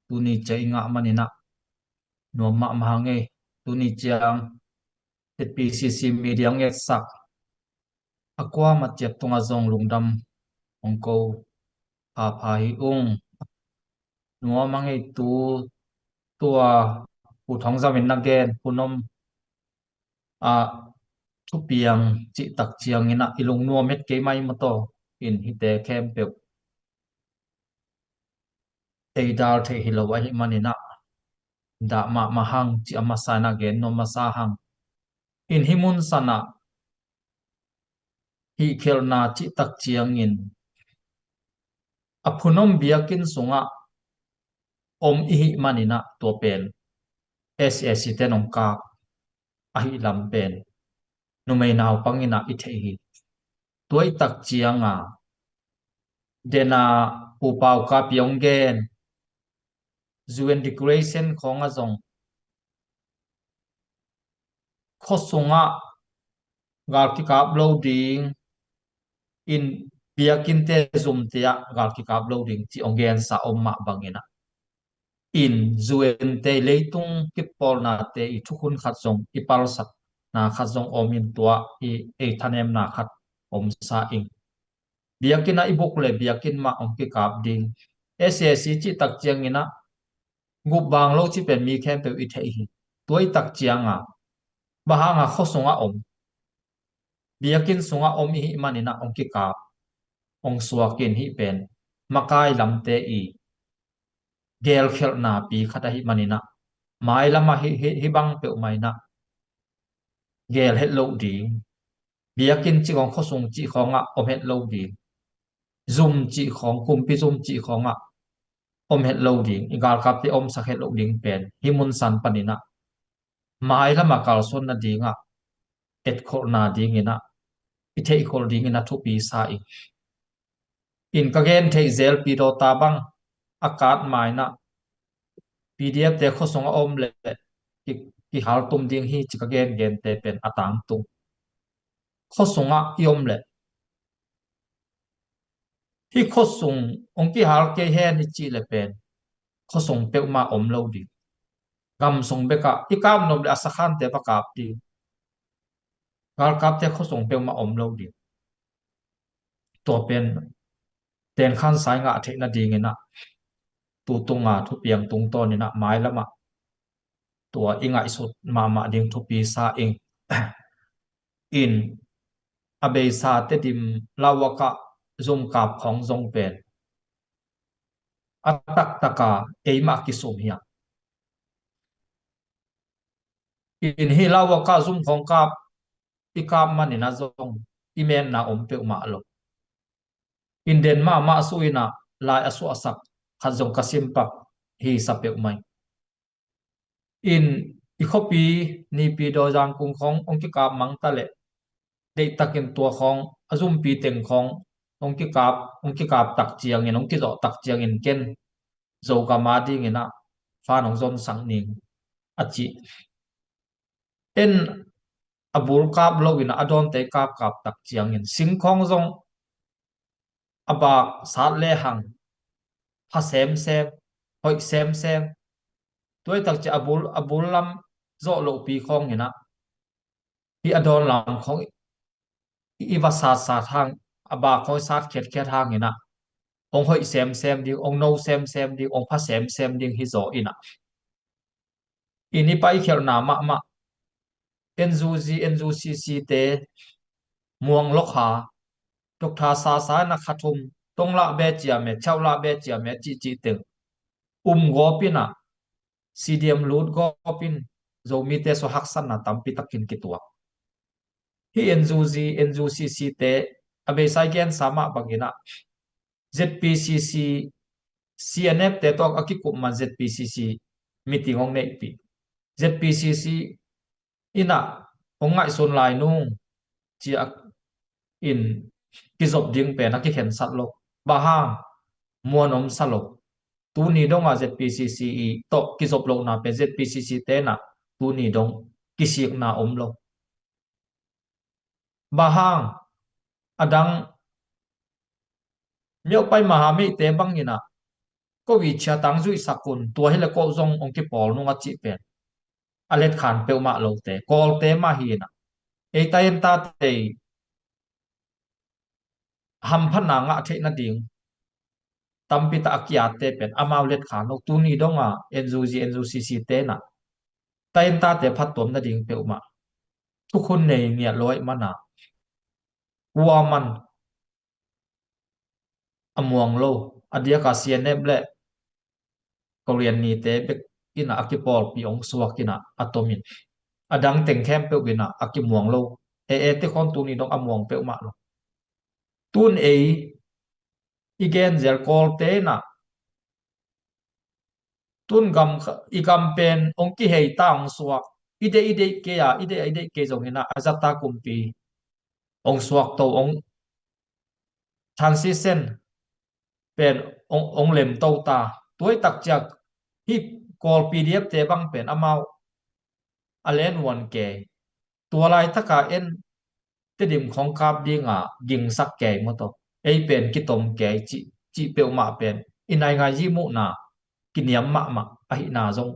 tuni ciang i ngah manin ah nuam mahmah hang ei. Tuni ciang Z P C C media hong etsak a kuamah ciat tungah zong lungdam hong ko phapha hi ung. Nuam hang ei tu, tua Pu Thong Zam in na gen phunom a thupiang cihtak ciangin ah i lungnuam het kei mai mataw in hihte khempeuh ei dal theih hi lo ahih manin ah dah mahmah hang cih a masa in ah gen nuam masa hang. In hih mun sanah hih khelhna cihtak ciangin a phunom biakinn sungah om i hih manin ah tua pen S A C ten hong kap ahi lam pen numei naupang in ah i theih hi. Tua i tak cianga dena Pu Pau Kapi hong gen U N Declaration khawngah zong khuasungah gal kikap lo ding, in biakinnte zumte ah gal kikap lo ding ci hong gensa om mah bangin ah, in U N te leitung kipawlnate i thukhun khat zong, i palsatna khat zong om in, tua i ei thanemna khat omsa ing. Biakinn ah i buk le biakinn mah hong kikap ding. S A C cih tak ciangin ah gup bang lo cih pen mi khempeuh i theih hi. Tua i tak cianga bang hanga khuasungah om, biakinn sungah om i hih manin ah hong kikap, hong suak in, hih pen makai lamte i gelkhelhna pi khat ahih manin ah, mailamah hih, hih, hih bang peuhmah in ah gel het loh ding. Biakinn cih khawng, khuasung cih khawngah om het lo ding. Zum cih khawng, kumpi zum cih khawngah om het lo ding, i galkapte omsak het loh ding pen hih mun san panin ah mailamah kalsuan nadingah, etkholh nadingin ah, i theihkholh dingin ah thupi sa ing. In ka gen theih zel, Pi Dawta bang a kat ma-in ah P D F te khuasungah om leh ki, kihaltum ding hi ci ka gengente pen a tangtung. Khuasungah i om leh, hih khuasung hong kihal kei hen i cih leh pen khuasung peuhmah om lo ding. Gamsung bekah i kap nop leh a sakhante va kap ding. Galkapte khuasung peuhmah om lo ding. Tua pen tenkhansa i ngah theih nadingin ah, tu tunga thupiang tungtawnin ah mailamah tua i ngaihsut mahmah ding thupi sa ing. In a beisa Tedim lauhuakah zumkap khawng zong pen a taktaka eimah a kisum hi a. In hih lauhuakah zum khawng kap, i kap manin ah zong i metna om peuhmah lo. In den mahmah suh in ah lai a suahsak khat zong ka simpak hi sa peuhmah ing. In i khuapi Nipi Dawizangkung khawng hong kikap mang ta leh, deihtakin tua khawng, a zumpi teng khawng hong kikap, hong kikap tak ciangin, hong kizawh tak ciangin ken Zogam a dingin ah fan hong zonsak ning a ci. En a bul kap loin ah a dawnte i kapkap tak ciangin singkhawng zong a bak sat lehang pha semsem, hoih semsem. Tua i tak ciang a bul, a bul lam zawh lohpi khawngin ah, hih a dawn lam khawng i, i va satsat hang, a bak khawng i sat khiatkhiat hangin ah hong hoih semsem ding, hong no semsem ding, hong pha semsem ding hi zaw in ah. In i paikhialhna mahmah N U G, N U C C te, Muang Lokha, Doctor Sasa in ah kha thum, tong lah be ciam e, chau lah be ciam e, cihcih teng um gawp in ah, C D M lut gawp in Zomite sung haksatna tampi takin kituak. Hih N U G, N U C C te a beisa i gensa mah bangin ah Z P C C, C N F te tawh a kikup man Z P C C meeting hong neihpih. Z P C C in ah hong ngaihsun lai nung ci-in kizop ding pen a kikhensat lo. Bang hang, muan omsa lo. Tuni dongah Z P C C i tawh kizop lohna pen Z P C C te in ah tuni dong kisikna om lo. Bang hang, a dang Myopai Mahamihte bangin ah ko i chia tang zuihsak un, tua hi leh ko zong hong kipawl nung a cih pen a letkhan peuhmah lote, Kawlte mah hi in ah, ei tayentate i hamphatna ngah theih nading tampi tak a ki-atte pen amau letkhan lo. Tuni dongah N U G, N U C C te in ah tayentate phattuam nading peuhmah thukhun nei ngiat lo ahih man a, kuaman a muang lo. A diakah C N F le Korean nite bek in ah a kipawlpih hong suak in ah a tom in, a dang teng khempeuh in ah a kimuang lo. Ee, ee, te khawng tuni dong a muang peuhmah lo. Tun ei i gen zel Kawlte in ah, tun gam, i gam pen hong kihei ta, hong suak, i deih, i deih kei a, i deih, i deih kei zongin ah a zata kumpi hong suak to, hong transition pen hong, hong lem to ta. Tua i tak ciang hih Kawl P D F te bang pen amau a lenvuan kei. Tua laitaka en Tedim khawng kap dinga gingsak kei maw tawh, ei pen kitom kei cih, cih peuhmah pen i naingai zi muhna kiniam mahmah ahihna zong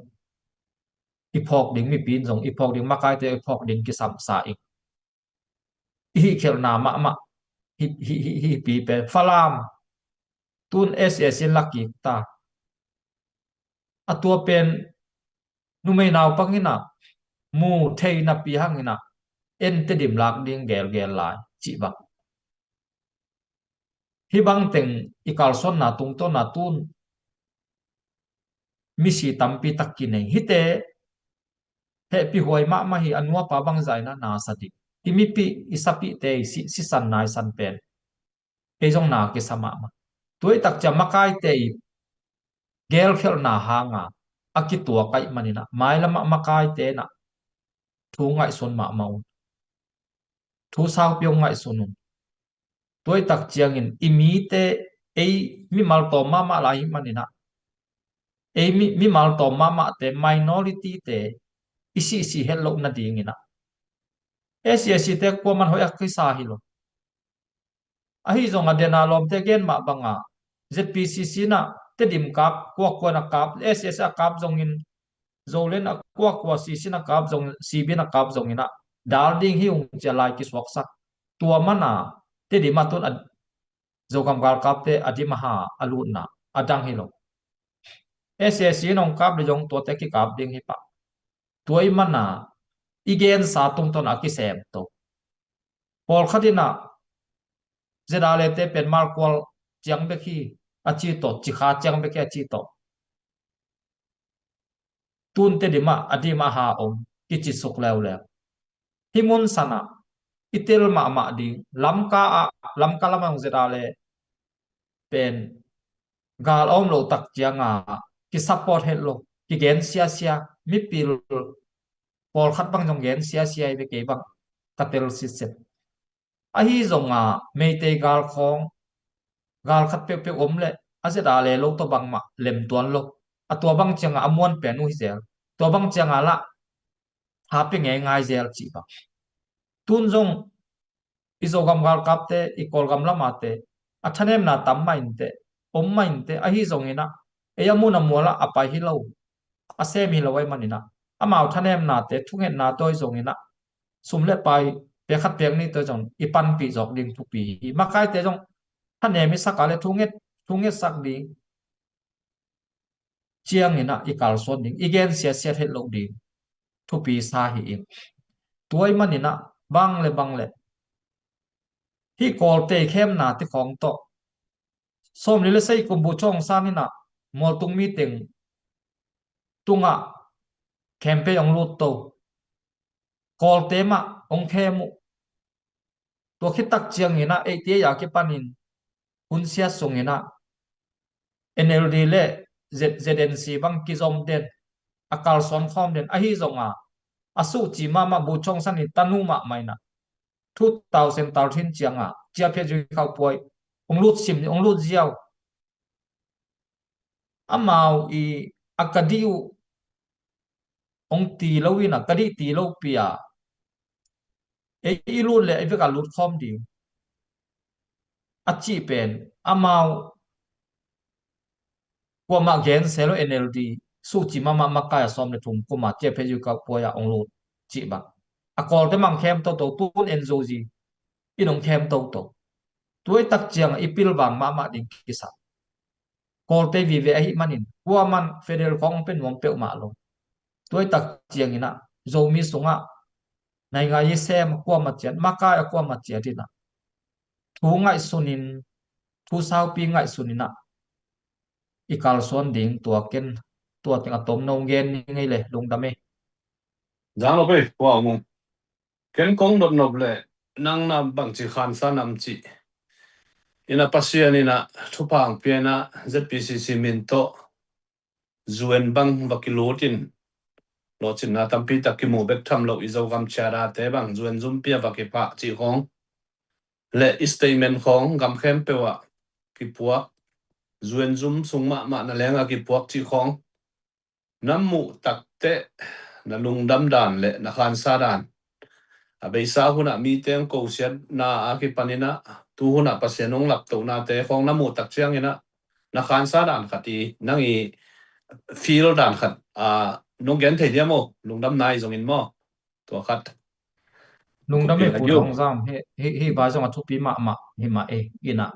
i phawk ding, mipi in zong i phawk ding, makaite i phawk ding kisamsa ing. I hihkhelhna mahmah hi, hi, hi, hi, hi pi pen Falam tun S A C in la kik ta. A tua pen numei naupang inah mu thei napi hang inah en Tedim lak ding gelgel lai cih bang. Hih bang teng i kalsuanna tungtawna tun misi tampi tak kinei. Hihte hehpihhuai mahmah hi, a nuapa bangzah inah na sa ding. I mipih, i sapihte i si, sisan naisan pen ei zong na kisa mahmah. Tua i takcia makaite i gelkhelhna hanga a kituak ahih maninah mailamah makaite inah thu ngaihsun mahmah un. Thu saupi hong ngaihsun un. Tua i tak ciangin i mite, ei mimal tawm mahmah lai ahih maninah, ei mi, mimal tawm mahmahte, minority-te i sihsih het loh nadinginah S A C te kuaman hoih a kisa hi lo. Ahi zongah dena lawmte gen mah banga Z P C C inah Tedim kap, kuakua in a kap, S A C a kap zongin, Zoland a kuakua C C in a kap zong, C B in a kap zonginah dal ding hi ung cia lai kisuaksak. Tua mana Tedim ah tun a Zogam galkapte a dim a ha a lutna a dang hi lo. S A C in hong kap le zong tuate kikap ding hi pah. Tua i mana i gensa tungtawn a kisem to. Pawlkhat inah Z R A te pen malkual ciang bek hi a ci tawh, cikha ciang bek hi a ci tawh. Tun Tedim ah a dim a ha om kicisuk leuleu. Hih mun sanah i tel mahmah ding, Lamka ah, Lamka lamah hong Z R A pen gal a om loh tak cianga kisupport het lo, kigen siasia, mipil pawlkhat bang zong gen siasia hi ve, kei bang ka tel sitset. Ahi zonga Meitei gal khawng, gal khat peuhpeuh om leh a Z R A lo tawh bangmah lemtuan lo. A tua bang cianga a muan pen uh hi zel. Tua bang cianga lah tha pia ngeingai zel cih bang. Tun zong i Zogam galkapte, i Kawlgam lamate a thanemna tam mah inteh, om mah inteh, ahi zonginah ei a mun a mualah a pai hi lo, a sem hi lo ahih maninah amau thanemnate, thungetna tawh hi zonginah sum le pai pek khat pek nih tawh hi zong i panpih zawk ding thupi hi. Makaite zong thanem i sak a le thunget, thungetsak ding cianginah i kalsuan ding, i gen siatsiat het loh ding thupi sa hi ing. Tua ahih maninah bang le bang le hih Kawlte i khemna te khawng tawh sawmli le sagih kum buhchawng sang inah mualtung miteng tungah campaign hong lut to. Kawlte mah hong khem uh. Tua khit tak cianginah eighty eight a kipanin hun siat sunginah N L D le Z-, Z N C bang kizom den, a kalsuan khawm den, ahi zonga a suhci mahmah buhchawng sang in tanu mahmah inah two thousand thirteen cianga ciaphiat zui khauh puai hong lut sim, hong lut ziau. Amau i a ka dih uh hong ti lo inah, ka dih ti lo pi a ei i lut le ei vek a lut khawm ding a cih pen amau kuamah gen se lo. N L D suhci mahmah makai a sawm le thum kuma ciaphiat zui khauh puai a hong lut cih bang. A Kawlte mah hong khem toto, tun N Z O Z in hong khem toto. Tua i tak cianga i pilvang mahmah ding kisa. Kawlte vive ahih manin kuaman federal khawng hong pia nuam peuhmah lo. Tua i tak cianginah Zomi sungah naingai i sem a kuamah ciat, makai a kuamah ciat inah thu ngaihsunin, thu saupi ngaihsuninah i kalsuan ding tua ken, tua teng a tomno gen ni ngei le lungdam ei. Zang lo pei, kua ngong. Ken kong dot nop le nang na bangci khansa nam cih. Inah Pasian inah thupha hong pia inah Z P C C min tawh U N bang va kilut in lawhcinna tampi tak kimu bek tham lo i Zogam ciadate bang U N zum pia va kiphah cih khawng le i statement khawng gam khempeuh ah kipuak, U N zum sung mahmah na lengah kipuak cih khawng na muh takteh na lungdam dan le na khansa dan a beisa hunah mite hong kosiatna a kipaninah tu hunah Pasian hong laptohnate khawng na muh tak cianginah na khansa dan khat i nang i feel dan khat a nong gen thei diam aw, lungdam nai zongin maw? Tua khat. Lungdam e, Pu Thong Zam, hi, hi, hi vai zong a thupi mahmah hi mah e, inah.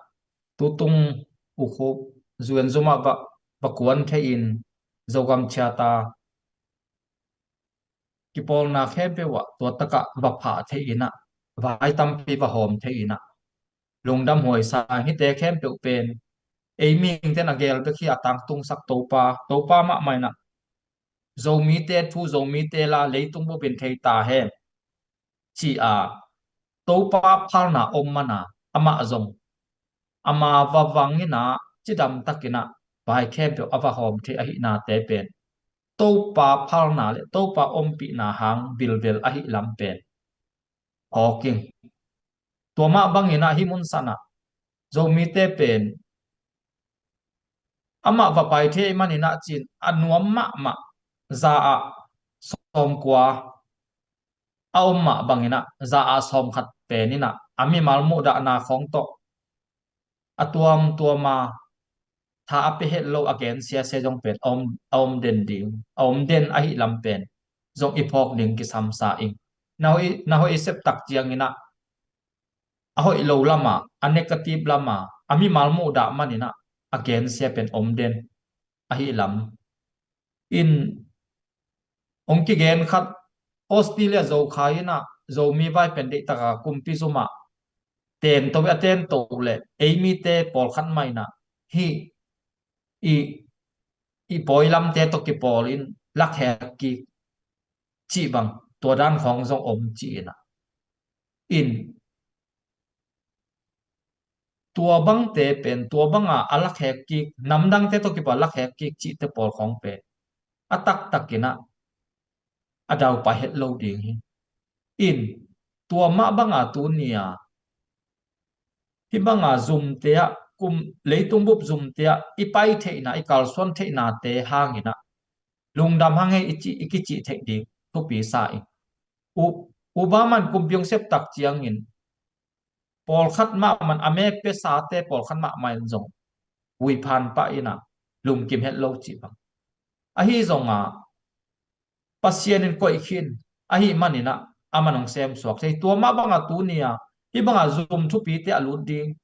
Tutung ukhup zuenzum ah va, va kuan thei in Zogam chiata kipawlna khempeuh ah tua takah va phah thei inah, vai tampi va hawm thei inah. Lungdam huai sa hite khempeuh pen ei mingten a gel bek hi a tangtungsak Topa, Topa mahmah inah Zomite thu, Zomite la leitung bupin thei ta hen ci a Topa phalna om mana amah zong ama va vangin ah cidam takin ah vai khempeuh a va hawm thei ahihnate pen Topa phalna le Topa ompihna hang bilbel ahi lam pen phawk ing. Tua mah bangin ah hih mun sanah Zomite pen amah va pai thei manin ah cin a nuam mahmah za ah sawmkua a om mah bangin ah za ah sawmkhat pen inah a mimal muhdahna khawng tawh a tuamtuama tha a pia het lo a gensia sia zong pen a om, a om den ding, a om den ahi lam pen zong i phawk ding kisam sa ing. Na hoih, na hoih i sep tak ciangin ah a hoih lo lama, a negative lama a mimal muhdah manin ah a gensia pen om den ahi lam. In hong kigen khat Australia Zokhai inah Zomi vai pen deihtaka kumpi zumah tento a tento le ei mite pawlkhat mah inah hih i, i pawi lamte tawh kipawl in lakhek kik cih bang tua dan khawng zong om cih inah. In tua bangte pen tua banga a lakhek kik, namdangte tawh kipawl lakhek kik cihte pawl khawng pen a taktak inah a daupai het lo ding hi. In tua mah banga tuni a hih banga zumte ah kum, leitung bup zumte ah i pai theihna, i kalsuan theihnate hangin ah lungdam hang hei i cih, i kicih theih ding thupi sa ing. U, Uba man kumpi hong sep tak ciangin pawlkhat mahmah in a mek pia sate pawlkhat mahmah in zong huiphan pah inah lungkim het lo cih bang. Ahi zongah Pasian in koih khin ahi manin ah a man hong semsuak thei. Tua mah banga tuni a hih banga zum thupite a lut ding,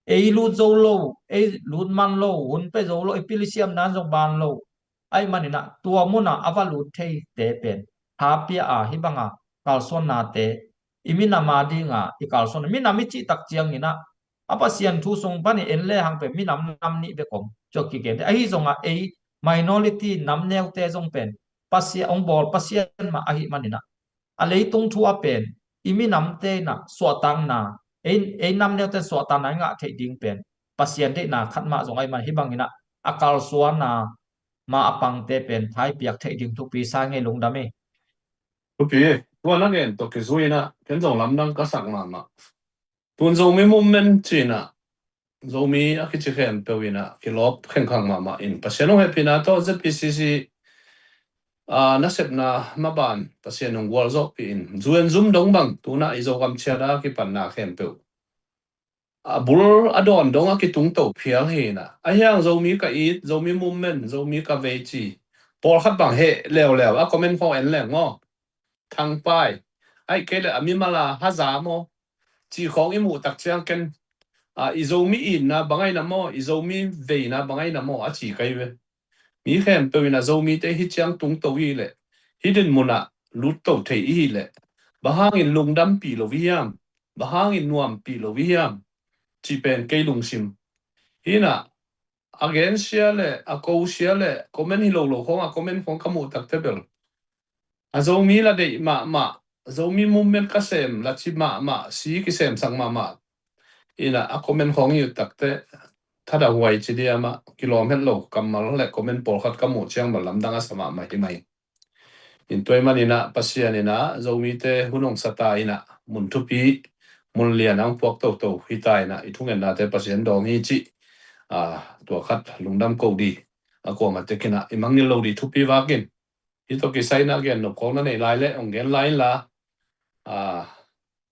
ei lut zo lo, ei lut man lo, hun pe zo lo, ei pil i siamna in zong ban lo ahi manin ah tua munah a va lut theite pen tha pia a hih banga kalsuannate i minam a dinga i kalsuan, minam i cih tak ciangin ah a Pasian thu sung panin en le hang pen minam nam nih bek om, cih kigen. Ahi zongah ei minority nam neute zong pen Pasian hong bawl Pasian mah ahi manin ah a leitung thu a pen i minamte inah suahtakna, ei, ei nam neute suahtakna i ngah theih ding pen Pasian deihna khat mah zong ahi man hih bangin ah a kalsuanna ma a pangte pen thaipiak theih ding thupi sa ngei, lungdam hi. Thupi hi. Tua na gen tawh kizui inah ken zong lamdang ka sak mahmah. Tun Zomi movement ci inah Zomi a kici khempeuh inah kilawp khengkhang mahmah in Pasian hong hehpihna tawh Z P C C a nasepna maban Pasian hong gualzawhpih in zu en zum dong bang tunah i Zogam ciat a kipanna khempeuh a bul a dawn dong a kitungto phial hi inah, ahi hang Zomi ka it, Zomi movement, Zomi ka vei ci pawlkhat bang heh leuleu a comment khawng en leng maw? Thangpai, ahih kei leh a mimal a haza maw? Ci khawng i muh tak ciang ken, a, i Zomi itna bang ahi na maw, i Zomi veina bang ahi na maw a ci ka hi ve. Mi khempeuh inah Zomite hih ciang tungto i hih leh, hih dinmunah lutto thei i hih leh, bang hangin lungdampih lo i hiam? Bang hangin nuampih lo i hiam? Cih pen kei lungsim. Hi inah a gensia le a kosia le comment hi lo lo khawng a comment khawng ka muh takte bel a Zomi la deih mahmah, Zomi movement ka sem la ci mahmah, si kisemsak mahmah inah a comment khawng i ut takte thada huai ci diam ah kilawm het lo kammal le comment pawlkhat ka muh ciang bel lamdang a sa mahmah hi mai. In tua ahih manin ah Pasian inah Zomite hun hong sa ta inah mun thupi, mun lian a hong puak toto hi ta inah i thungennate Pasian dawng hi cih, a, tua khat lungdam ko di, a kuamah tek inah i mangngilh lo di thupi vakin. Hih tawh kisai inah gen nop khawng na neih lai leh hong gen lai inla, a,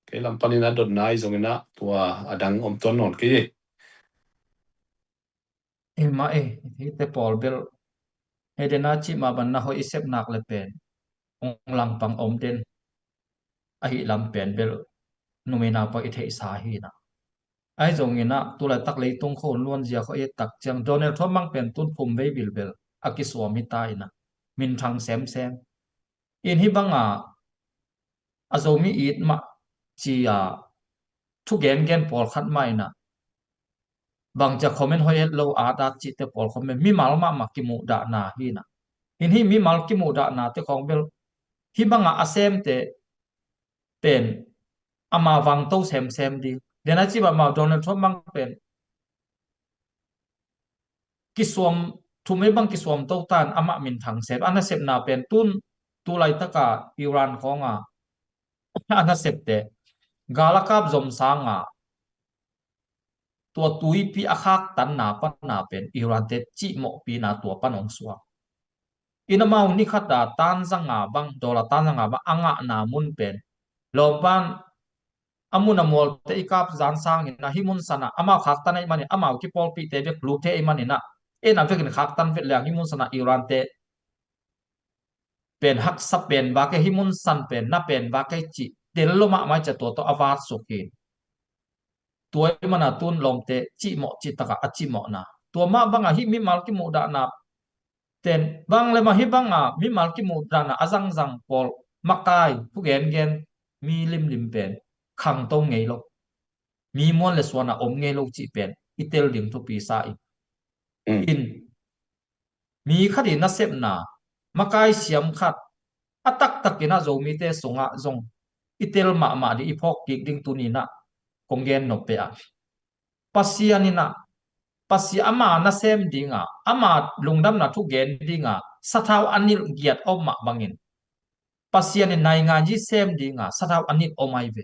Kei lam panin a dotna ahi zongin ah tua a dang om tuan nawn kei e. Hi mah e, hihte pawl bel. Hei den a cih mah bang na hoih i sep nak le pen ong langpang om den. Ahi lam pen bel numei naupang i theihsa hi na. Ahi zongin ah tulaitak leitung khon luanzia khawh i et tak ciang Donald Trump bang pen tun phum vei bilbel a kisuam hi ta in ah minthang semsem. In hih banga a Zomi it mah ci-a thu gengen pawlkhat mah in ah bangcia comment hoih het lo at at cihte pawl comment mimal mahmah kimuhdahna hi na. In hih mimal kimuhdahna te khawng bel hih banga a semte pen ama vangto semsem ding. Den a ci mahmah Donald Trump bang pen kisuam, thumei bang kisuam to tan amah minthang sem. A nasepna pen tun tulaitaka Iran khawnga a nasepte gal a kap zom sanga tua tuipi a khaktanna pana pen Iran te cihmawhpina tua pan hong suak. In amau ni khata tan zanga bang, dollar tan zanga bang a ngahna mun pen lawmpan a mun a mualte i kap zan sangin a hih mun sana amau khaktan ahih manin amau kipawlpihte bek lut thei ahih manin ah en a vekin khaktan vet leng hih mun sana Iran te pen haksa pen vak e, hih mun san pen na pen vak e cih tel lo mahmah i cia tua tawh a vatsuk hi. Tua i mana tun lawmte cihmawh cih taka a cihmawhna tua mah banga hih mimal kimuhdahna ten bang le mah hih banga mimal kimuhdahna a zangzang pawl makai thu gengen mi limlim pen khangto ngei lo, mi muan le suana om ngei lo cih pen i tel ding thupi sa in. In mi khat i nasepna makai siam khat a taktakin ah Zomite sungah zong i tel mahmah ding i phawk kik ding tuninah kong gen nop pe ah Pasian inah Pasian ama nasem dinga ama lungdamna thu gen dinga sathau a nilh giat om mah bangin Pasian in nainganzi sem dinga sathau a nilh om ai ve.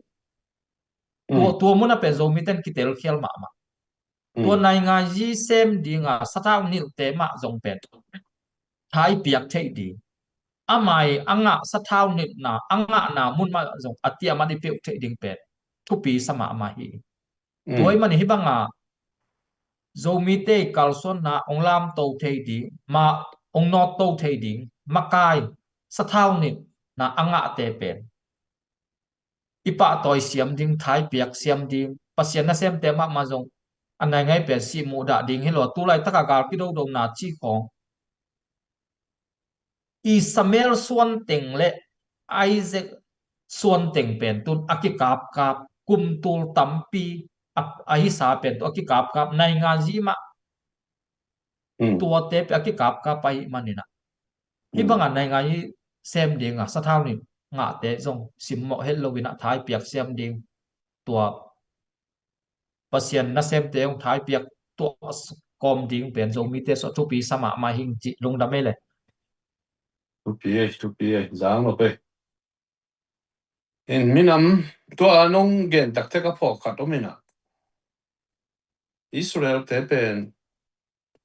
Tua, tua muna pen Zomiten kitelkhial mahmah. Tua nainganzi sem dinga sathau nilhte mah zong pen thai piak theih ding. Amai a ngah sathau nilhna a ngahna mun mah zong a tiaman i peuh theih ding pen thupi sa mahmah hi. Tua i mani hih banga Zomite i kalsuanna ong lamto thei ding, ma ong nawtto thei ding makai sathau nilhna a ngahte pen i pahtawi siam ding, thai piak siam ding, Pasian nasemte mahmah zong a naingai pen sih muhdah ding hi lo. Tulaitaka gal kidodona ci khawng Ismael suanteng le Isaac suanteng pen tun a kikapkap, kumtul tampi a, a hisa pen tun a kikapkap, nainganzi mah tuate pen a kikapkap ahih maninah hih banga nainganzi sem dinga sathau nilh ngahte zong simmawh het loinah thai piak siam ding, tua Pasian nasemte hong thai piak tuah kawm ding pen Zomite suah thupi sa mahmah hing cih lungdam ei le. Thupi ei, thupi ei, zang lo pe. In minam tua nong gen takte ka phawk khat om inah Israel te pen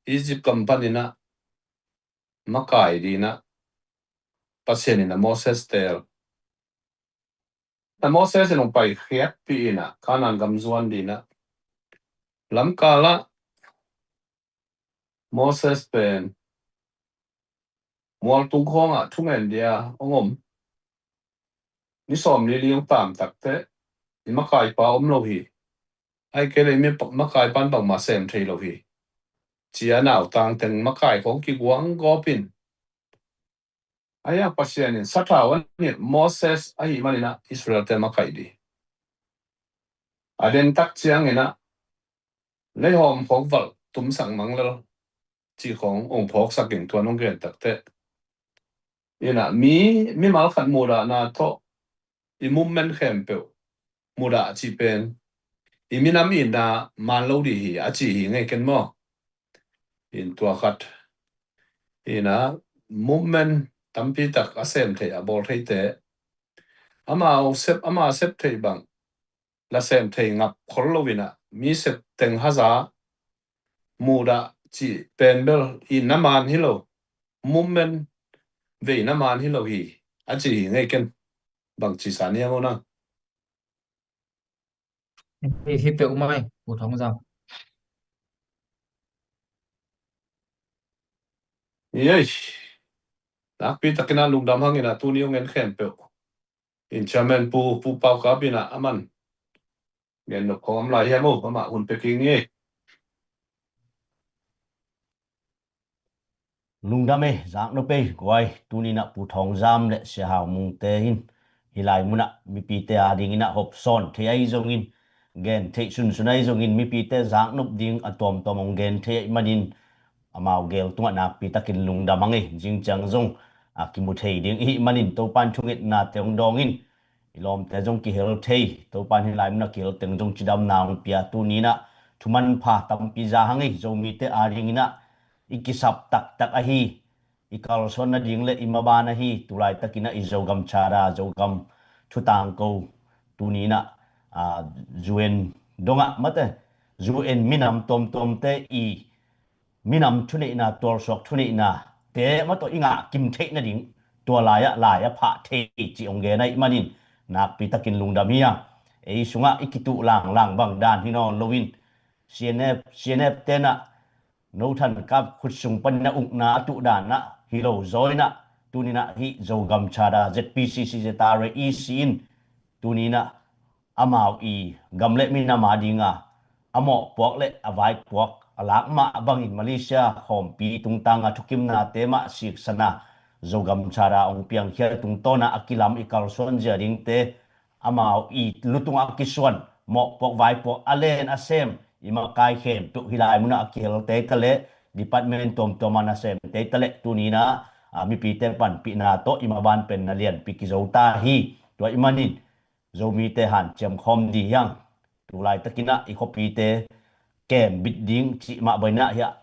Egypt gam paninah makai dinah Pasian inah Moses tel na Moses in hong paikhiatpih inah Kanaan gam zuan dinah lamkalah Moses pen mualtung khawngah thungen dia hong om. Ni sawm ni li hong tam takteh i makaipa om lo hi. Ai kei le i makaipan bangmah sem thei lo hi. Cia nautang teng makai khawng kiguang gawpin Aia Pasian in sathau a nilh Moses ahih maninah Israel-te makaih dih. A dentak cianginah leihawm khawk valh tumsak mang lel cih khawng hong phawksakin tuan hong gen takteh inah mi mimal khat muhdahna tawh i mummen khempeuh mudah cih pen i minam itna man lo dih hi a ci hi ngei ken maw? In tua khat inah movement tampi tak a sem theih a bawl theite amau sep ama sep theih bang la sem thei ngap khol lo inah mi sep teng haza mudah cih pen bel itna man hi lo, movement veina man hi lo hi a ci hi ngei ken. Bang ci sa niam aw nang? Hi, hi peuh mai, Pu Thawng Zam. Yes. Nakpi takin a lungdam hangin a tuni hong en khempeuh in chairman Pu, Pu Pau Kap in a aman gen nop khawm lai hiam aw, amah hun pia kik ni ei. Lungdam ei, zak nop ei, guai, tuni in a Pu Thawng Zam le Sia Hau Mung te in hih lai mun a mipite a dingin a hopsawn thei ahi zongin, gen theih sunsun ahi zongin, mipite zak nop ding a tuamtuam hong gen thei ahih manin amau gel tungah nakpi takin lungdam hang ei. Zing ciang zong a kimu thei ding ihih manin Topa in thungetnate hong dawng in, i lawmte zong kihel thei, Topa in hih lai mun a kihel teng zong cidamna hong pia, tuni in a thu manpha tampi za hang ei. Zomite a dingin a i kisap taktak ahi, i kalsuan nading le i maban ahi, tu laitakin a i Zogam Charter, Zogam thutangko, tuni in a, a, U N dongah mate, U N minam tuamtuamte i minam thuneihna, tualsuak thuneihna te mah tawh i ngah kim theih nading, tua lai-ah lai a phah thei cih hong gen ahih manin nakpi takin lungdam hi a. Ei sungah i kituh langlang bang dan hi nawn loin, C N F, C N F te in a Nothan Kap khut sung panin a ukna a tuh dan ah hi lo zaw in a, tuni in a hih Zogam Charter, Z P C C, Z R A, E C in tuni in a amau i gam le minam a dinga a mawhpuak le a vaipuak a lak mah bangin Malaysia khawmpi tungtanga thukimnate mah siksan a, Zogam Charter hong piangkhia tungtawn a a kilam i kalsuan zia dingte, amau i lu tungah a kisuan, mawhpuak vaipuak a len a sem i makai khempeuh hih lai mun a a kihel tei taleh, department tuamtuam a na sem tei taleh, tuni in a, a, mipite panpihna tawh i maban pen na lianpi kizo ta hi. Tua ahih manin Zomite hanciam khawm dih hi hang. Tu laitakin a i khuapite kem bit ding cih mah bangin a, hiah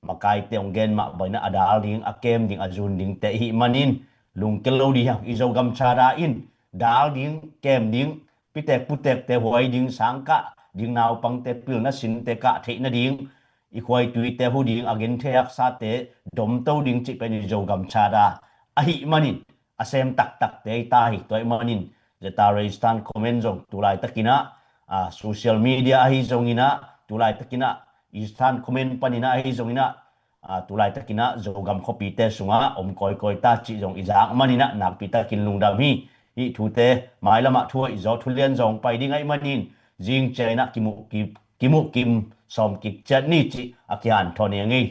makaite hong gen mah bangin a, a dal ding, a kem ding, a zun dingte ihih manin lungkia lo dih hi hang. I Zogam Charter in dal ding, kem ding, pitek putekte huai ding, sangkah ding, naupangte pilna sinte kah theih nading, i khuaituite hu ding, a genthei haksate domto ding cih pen i Zogam Charter ahih manin a sem taktakte hi ta hi. Tua ahih manin Z R A Eastern Command zong tu laitakin a, a, social media ahi zongin a, tu laitakin a Eastern Command panin a ahi zongin a, a, tu laitakin a Zogam khuapite sungah om kawikawi ta cih zong i zak manin a nakpi takin lungdam hi. Hih thute mailamah thu hoih zaw, thu lian zaw hong pai ding ahih manin zing ciangin a kimuh ki, kimuh kim sawm kik ciat ni cih a kihanthawn hi ing ei.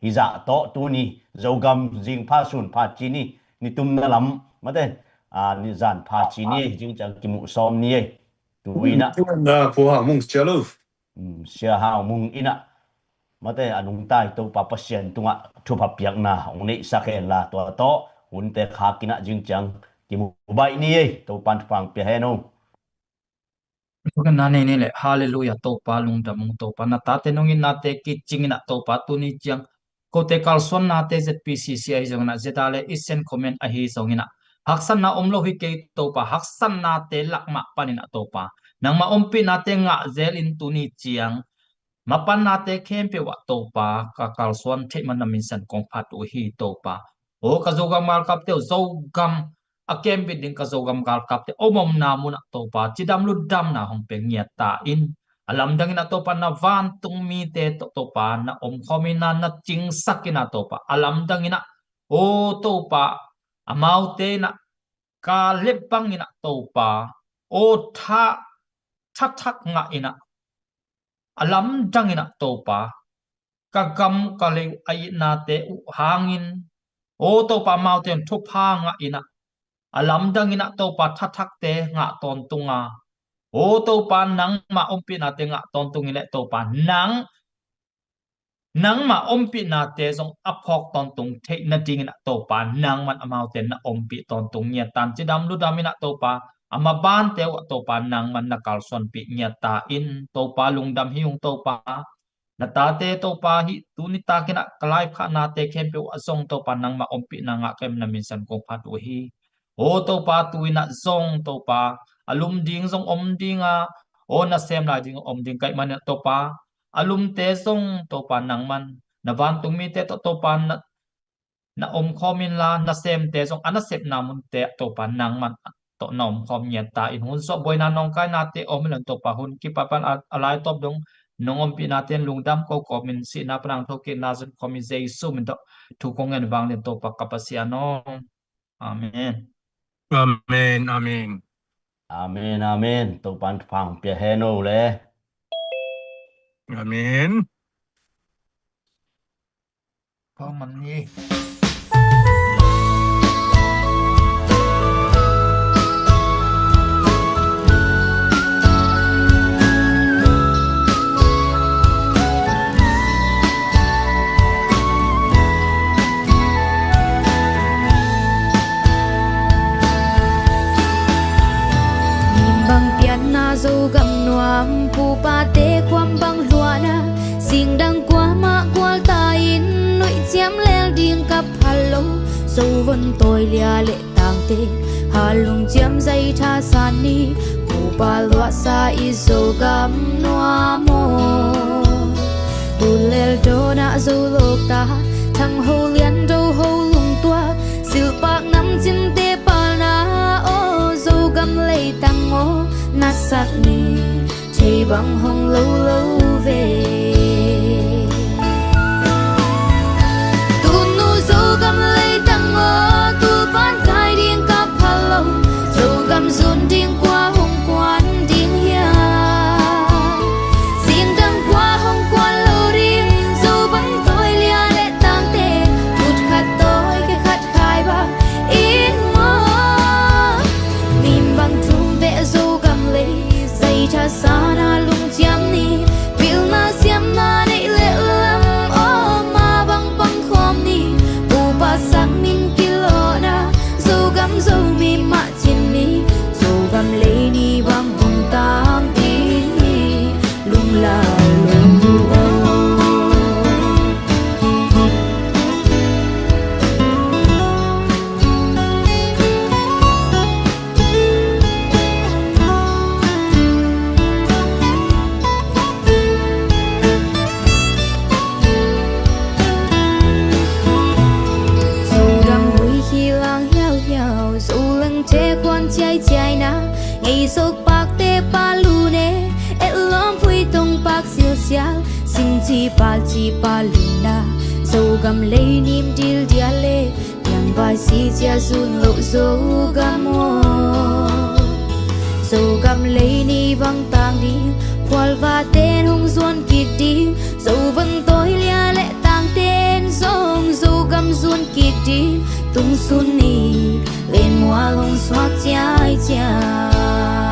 Hih zah tawh tuni Zogam zing pha sun pha ci ni, nitumna lam mate, a, ni zan pha ci ni ei, zing ciang kimuh sawm ni ei. Tu in a, na Pu Hau Mung cia lo. Um, Sia Hau Mung in a mate, a nungta i Topa Pasian tungah thupha piakna hong neihsak hen la, tua tawh hunte khak in a zing ciang kimu baih ni ei. Topa'n thupha hong pia hen aw. Thukhenna nei ni leh. Halleluiah, Topa lungdam ung Topa. Na tate nong itnate kicing in a Topa, tuni ciang kote kalsuannate Z P C C ahi zongin a, Z R A le Eastern Command ahi zongin a, haksatna om lo hi kei Topa, haksatnate lak mah panin a Topa, nangmah ompihnate ngah zelin tuni ciang mapannate khempeuh ah Topa, ka kalsuan theih man na minsan kong phat uh hi Topa. Aw ka Zogam galkapte uh, Zogam a kembit ding ka Zogam galkapte omomna munah Topa, cidam lutdamna hong pia ngiat ta in. A lamdangin a Topa, na vantung mite tawh Topa na omkhawm in a, na cingsak in a Topa, a lamdangin a, aw Topa, amaute in a ka lep bangin a Topa, aw tha, thathak ngah in a, a lamdangin a Topa, ka gam ka lei uh a itnate uh hangin, aw Topa, amaute in thupha ngah in a, a lamdangin a Topa, thathakte ngah tawntung a, aw Topa, nangmah ompihnate ngah tawntung in leh Topa, nang, nangmah ompihnate zong a phawk tawntung theih nadingin a Topa, nangman amaute na ompih tawntung ngiat ta in, cidam lutdam in a Topa, a mabante uh a Topa, nangman na kalsuanpih ngiat ta in. Topa lungdam hi ung Topa. Na tate Topa, hih tuni takin a ka laiphahnate khempeuh ah zong Topa, nangmah ompihna ngah ka hih man na minsan kong phat uh hi. Aw Topa, tu in a zong Topa, a lum ding zong om ding a, aw nasem lai ding om ding ka hih manin a Topa, a lumte zong Topa, nangman na vantung mite tawh Topa, na, na omkhawm in la, nasemte zong a nasepna munte ah Topa, nangman tawh na omkhawm ngiat ta in, hun zawh buaina nawngkainate om hi lo in Topa, hun kipatpan a, a laitawp dong nong ompihnate in lungdam ko kawmin sihna pan a hong thokikna zon kawmin Jesu min tawh thu kong ngen vang in Topa ka Pasian aw. Amen. Amen, amen. Amen, amen. Topa'n thupha hong pia hen aw le. Amen. Pau man ni. Nimbang pianna Zogam nuam, pupate kuam bang luahna, singdang kuamah kualta in nuih ciam lel ding ka phal lo. Zo von tawi lia le tangte, halung ciam zai thasan ni, pupa luahsa i Zogam nuam aw. Tulel dawnah Zo lawkta, thang ho lian do ho lungtuak, silhpak namcinte palna aw, Zogam leitang aw, na sak ni. Thei bang hong lo lo ve. Tunu Zogam leitang aw, tulpan kai ding ka phal lo. Zogam zun ding kua hong kuan ding hiam? Singdang kua hong kuan lo ding? Zo bang tawi lia le tangte, khut khat tawi khe khat khai bang in maw. Nimbang thum beh Zogam lei, zai thasan a lungciam ni, pilna siamna neih le lam aw, ma bang pang khawm ni, pupa sang min kilawhna, Zogam Zomi mah cin ni, Zogam lei ni bang hong tam ding ni, lunglau lo aw. Zogam gui khi lang hiauhiau, Zolangte khuan ciaiciaina, ngei sawk pakte pa lune, etlawm phui tong pak silsial, singci palci pa luna, Zogam lei nim dildial le, piangvai si cia zun loh Zogam aw. Zogam lei ni bang tang ding, phualvaten hong zuan kik ding, Zo bang tawi lia le tangten zong Zogam zuan kik ding, tungsun ni lenmual hong suak ciaiciai.